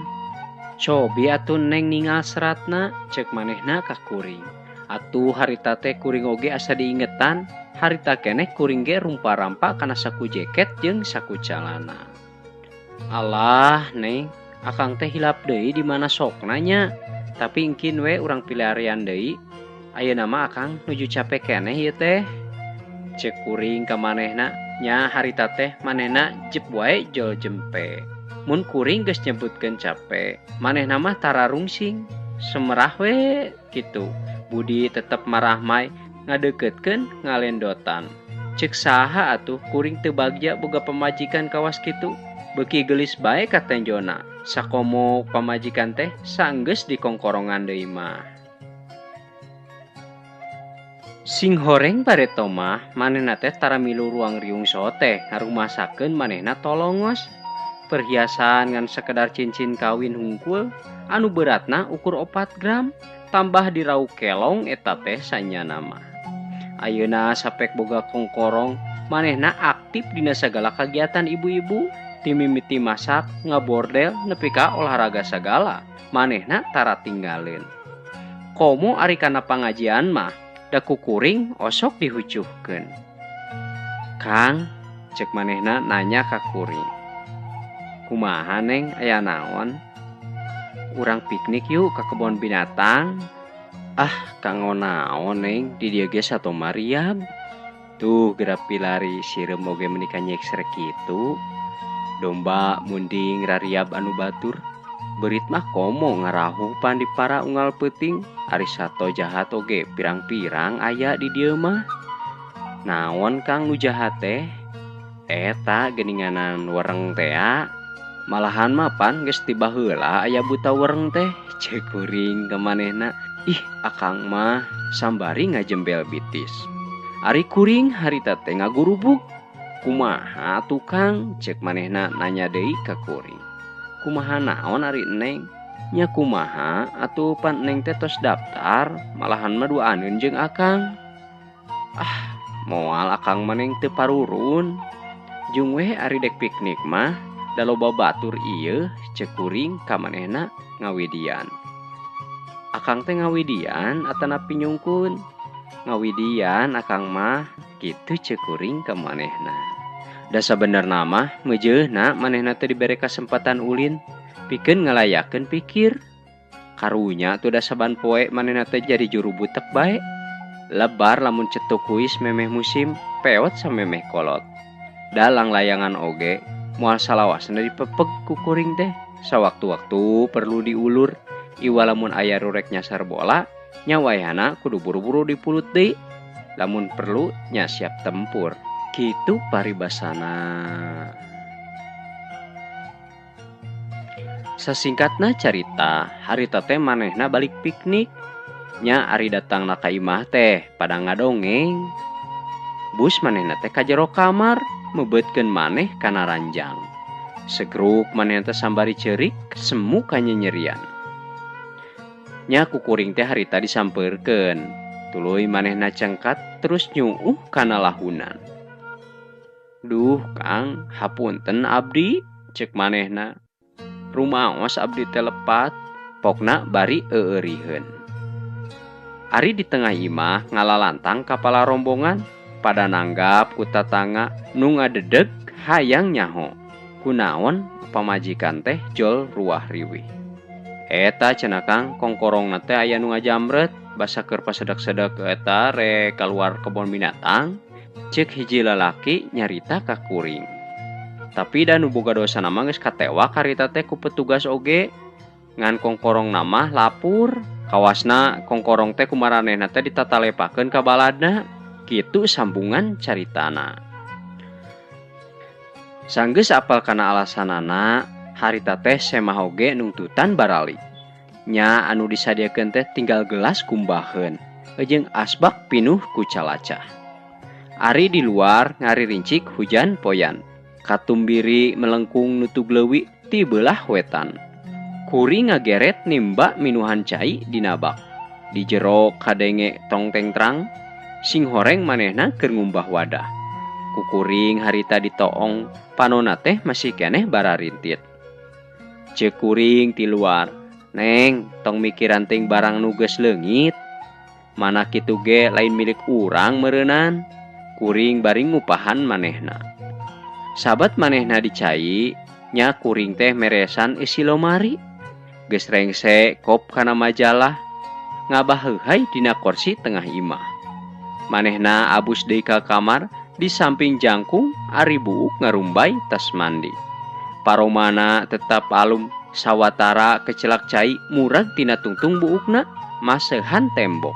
Cobi atuh neng ningal seratna, cek manehna ka kuring. Atuh harita teh kuring oge asa diingetan, harita keneh kuring ge rumpa-rampa kana saku jaket jeung saku calana. Alah neng, akang teh hilap deui di mana sokna nya. Tapi engkin we urang pilarian deui. Ayeuna mah akang nuju capek keneh ieu teh. Cek kuring ka manehna, nya harita teh manehna jep wae jol jempe. Mun kuring geus nyebutkeun cape, manehna mah tara rungsing, semerah we kitu. Budi tetep marahmai ngadeukeutkeun ngalendotan. Cek saha atuh kuring teu bagja boga pamajikan kawas kitu. Beuki geulis bae ka tenjona. Sakomo pamajikan teh sanggeus dikongkorongan deui mah. Sing horeng bareto mah manehna teh tara milu ruang riung sote ngarumasakeun manehna tolongos. Perhiasan ngan sekedar cincin kawin hungkul anu beratna ukur 4 gram tambah dirau kelong eta teh sanyana mah. Ayeuna sapek boga kongkorong manehna aktif dina sagala kagiatan ibu-ibu, timimiti masak, ngabordel nepi ka olahraga sagala manehna tara tinggaleun. Komo ari kana pangajian mah Da ku kuring osok dihucuhkeun. Kang, cek manehna nanya ka kuring. Kumaha Neng, aya naon? Urang piknik yuk ka kebon binatang. Ah, kanggo naon Neng, di dieu ge sato mariab. Tuh geura pilari sireum oge meuni kanyekser kitu. Domba munding rariab anu batur. Beurit mah komo ngarahuh pan di para unggal peuting. Ari sato jahat oge pirang-pirang aya di dieu mah. Naon Kang nu jahat teh? Eta geuninganan wereng tea. Malahan mah pan geus ti baheula aya buta wereng teh. Cek kuring ka manehna. Ih, akang mah sambari ngajembel bitis. Ari kuring harita teh ngagurubug. Kumaha tukang? Cek manehna nanya deui ka kuring. Kumaha naon ari Neng? Nya kumaha atuh pan Neng teh tos daftar, malahan mah duaaneun jeung akang. Ah, moal akang mah Neng teu parurun. Jung weh ari dek piknik mah da loba batur ieu, cek kuring ka manehna ngawidian. Akang teh ngawidian atanapi nyungkun? Ngawidian akang mah, kitu cek kuring ka manehna. Da sabenerna mah meujeuna manehna teh dibere kasempatan ulin pikeun ngalayakeun pikir. Karunya atuh da saban poe manehna teh jadi juru butek bae. Lebar lamun cetuk kuis memeh musim, peot samemeh kolot. Da langlayangan oge moal salawasna dipepeg ku kuring teh. Sawaktu-waktu perlu diulur. Iwa lamun aya rurek nyasar bola, nya wayahna kudu buru-buru dipulut deui. Lamun perlu nya siap tempur. Kitu paribasana. Sasingkatna carita, harita teh manehna balik piknik. Nya ari datangna ka imah teh pada ngadongeng. Bus manehna teh ka jero kamar, meubeutkeun maneh kana ranjang. Segruk manehna teh sambari ceurik, semu kanyenyerian. Nya ku kuring teh harita disampeurkeun. Tuluy manehna cengkat terus nyuuh kana lahunan. Duh Kang, hapunten abdi, cek manehna. Rumaos abdi teh lepat, pokna bari eueuriheun. Ari di tengah imah ngalalantang kapala rombongan, pada nanggap ku tatangga nu ngadedeg hayang nyaho. Kunaon pamajikan teh jol ruah riwih. Eta cenah Kang, kongkorongna teh aya nu ngajamret, basa keur pasedek-sedek eta rek kaluar kebon binatang. Cek hiji lalaki nyarita ka kuring. Tapi da nu boga dosana mah geus katewak harita teh ku petugas oge. Ngan kongkorong mah lapur, kawasna kongkorong teh kumaranehna teh ditatalepakeun ka baladna. Kitu sambungan caritana. Sanggeus apal kana alasanana, harita teh semah oge nungtutan barali. Nya anu disadiakeun teh tinggal gelas kumbaheun, jeung asbak pinuh ku calacah. Ari di luar ngaririncik hujan poyan. Katumbiri melengkung nutug leuwi ti beulah wetan. Kuring ngageret nimba minuhan cai dina bak. Di jero kadenge tongteng trang, sing horeng manehna keur ngumbah wadah. Kukuring harita ditoong, panona teh masih keneh bararintit. Ceuk kuring ti luar, Neng, tong mikiran ting barang nu geus leungit. Mana kitu ge lain milik urang meureunan. Kuring bari ngupahan manehna. Sabat manehna dicai, nya kuring teh meresan isi lomari. Geus rengse kop kana majalah, ngabaheuhai dina kursi tengah imah. Manehna abus deui ka kamar, di samping jangkung ari buuk ngarumbay tas mandi. Paromana tetap alum, sawatara kecelak cai murag tina tungtung buukna masehan tembok.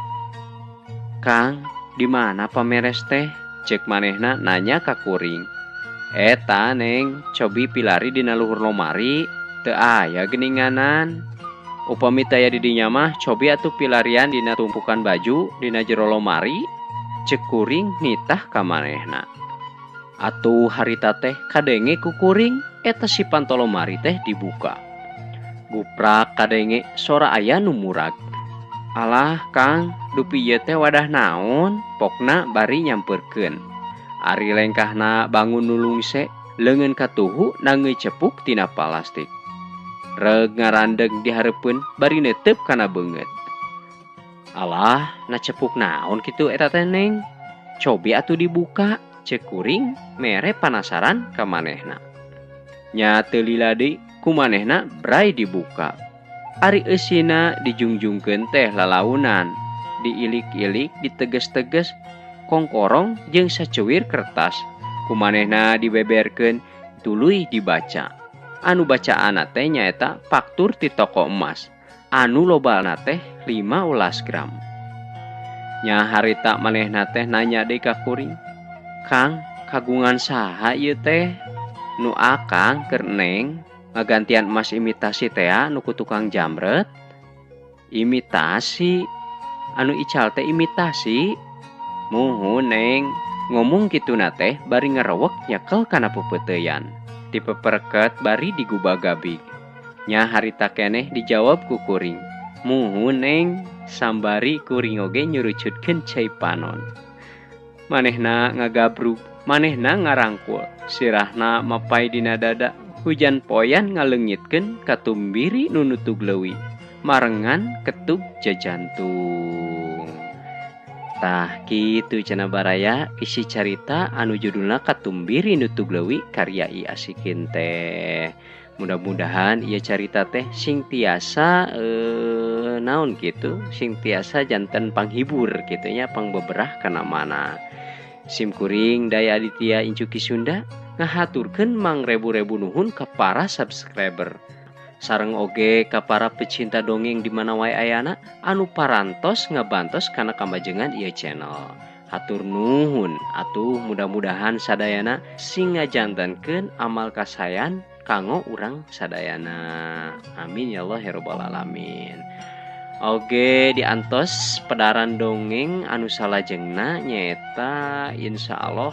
Kang, di mana pameres teh? Cek manehna nanya ka kuring. Eta Neng, cobi pilari dina luhur lomari, teu aya geuninganan. Upami taya di dinya mah cobi atuh pilarian dina tumpukan baju dina jero lomari. Cek kuring nitah ka manehna. Atuh harita teh kadenge ku kuring, eta si panto lomari teh dibuka. Guprak kadenge sora aya nu murag. Alah Kang, dupi ieu teh wadah naon? Pokna bari nyampeurkeun. Ari lengkahna bangun nulungse, leungeun katuhu nangeui cepuk tina palastik. Reug ngarandeg di hareupeun bari neuteup kana beungeut. Alah, na cepuk naon kitu eta teh Neng? Cobi atuh dibuka, cek kuring mere panasaran ka manehna. Nya teu lila deui ku manehna bray dibuka. Ari eusina dijungjungkeun teh lalaunan, diilik-ilik, diteges-teges, kongkorong jeung sacuwir kertas. Ku manehna dibeberkeun, tuluy dibaca. Anu bacaanna teh nyaeta faktur ti toko emas. Anu lobana teh 15 gram. Nya harita manehna teh nanya deui ka kuring, "Kang, kagungan saha ieu teh?" Nu akang keur Neng ngagantian emas imitasi tea nu ku tukang jamret. Imitasi? Anu ical teh imitasi? Muhun Neng, ngomong kituna teh bari ngerewek nyekel kana peupeuteuyan. Dipeperket bari digubagabig. Nya harita keneh dijawab ku kuring. Muhun Neng, sambari kuring oge nyurucutkeun cai panon. Manehna ngagabrug, manehna ngarangkul, sirahna mapai dina dada, hujan poyan ngaleungitkeun katumbiri nu nutug leuwi, marengan ketug jajantung. Tah kitu cenah baraya isi carita anu judulna Katumbiri Nutug Leuwi karya I Asikin teh. Mudah-mudahan ieu carita teh sing tiasa naon kitu, sing tiasa janten panghibur kitu nya, pangbeberah kana mana. Sim kuring Daya Aditya Incuki Sunda ngahaturkeun mangrebu-rebu nuhun ka para subscriber. Sareng oge ka para pecinta dongeng di mana wae ayana anu parantos ngabantos kana kamajengan ieu channel. Hatur nuhun atuh mudah-mudahan sadayana sing ngajantenkeun amal kasayan kanggo urang sadayana. Amin ya Allah ya rabbal alamin. Oge diantos pedaran dongeng anu salajengna nyaeta insyaallah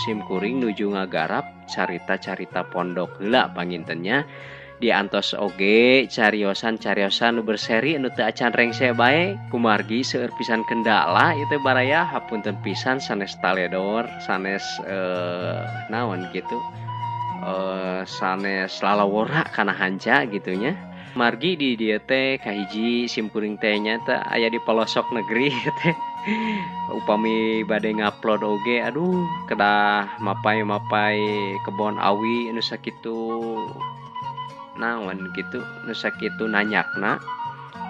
sim kuring nuju ngagarap carita-carita pondok heula pangintennya. Diantos oge cariosan-cariosan nu berseri nu teu acan rengse bae kumargi seueur pisan kendala ieu teh baraya hapunten pisan sanes taledor sanes naon kitu sanes lalawora kana hanca gitu nya. Margi di dieu teh kahiji sim kuring teh nya teh aya di pelosok negeri teh. Upami bade ngupload oge aduh kedah mapai-mapai kebon awi nu sakitu naon gitu nu sakitu nanyakna.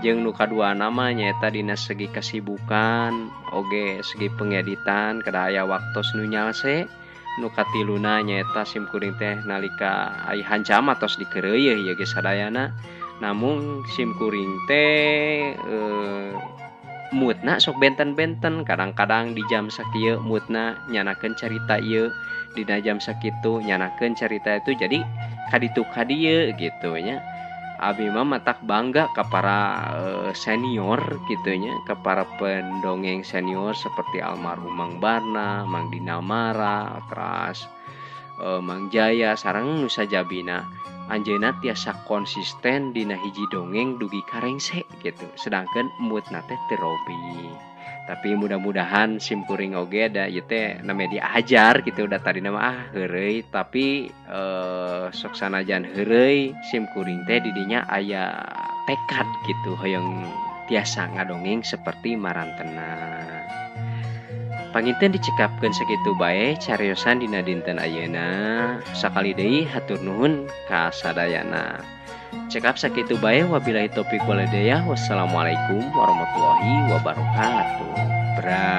Jeung nu kaduana mah nyaeta dina segi kesibukan oge segi pengeditan kedah aya waktos nu nyalse. Nu katiluna nyaeta sim kuring teh nalika ai hanca mah tos dikeureuyeun ieu ge sadayana. Namun sim kuring teh moodna sok benten-benten, kadang-kadang di jam sakieu moodna nyanakeun carita ieu, dina jam sakitu nyanakeun carita itu, jadi kaditu kadieu gitu nya. Abi mah matak bangga ka para senior gitu nya, ka para pendongeng senior seperti almarhum Mang Barna, Mang Dinamara, teras Mang Jaya sareng nu sajabina. Anjeunna tiasa konsisten dina hiji dongeng dugi ka rengse gitu, sedangkan moodna teh teu robi. Tapi mudah-mudahan sim kuring oge da ieu teh name diajar gitu, da tadina mah heureuy, tapi sok sanajan heureuy sim kuring teh didinya aya tekad gitu hoyong tiasa ngadongeng seperti marantena. Panginten dicekapkeun sakitu bae cariosan dina dinten ayeuna. Sakali deui hatur nuhun ka sadayana. Cekap sakitu bae, wabillahi taufik wal hidayah. Wassalamualaikum warahmatullahi wabarakatuh. Bra.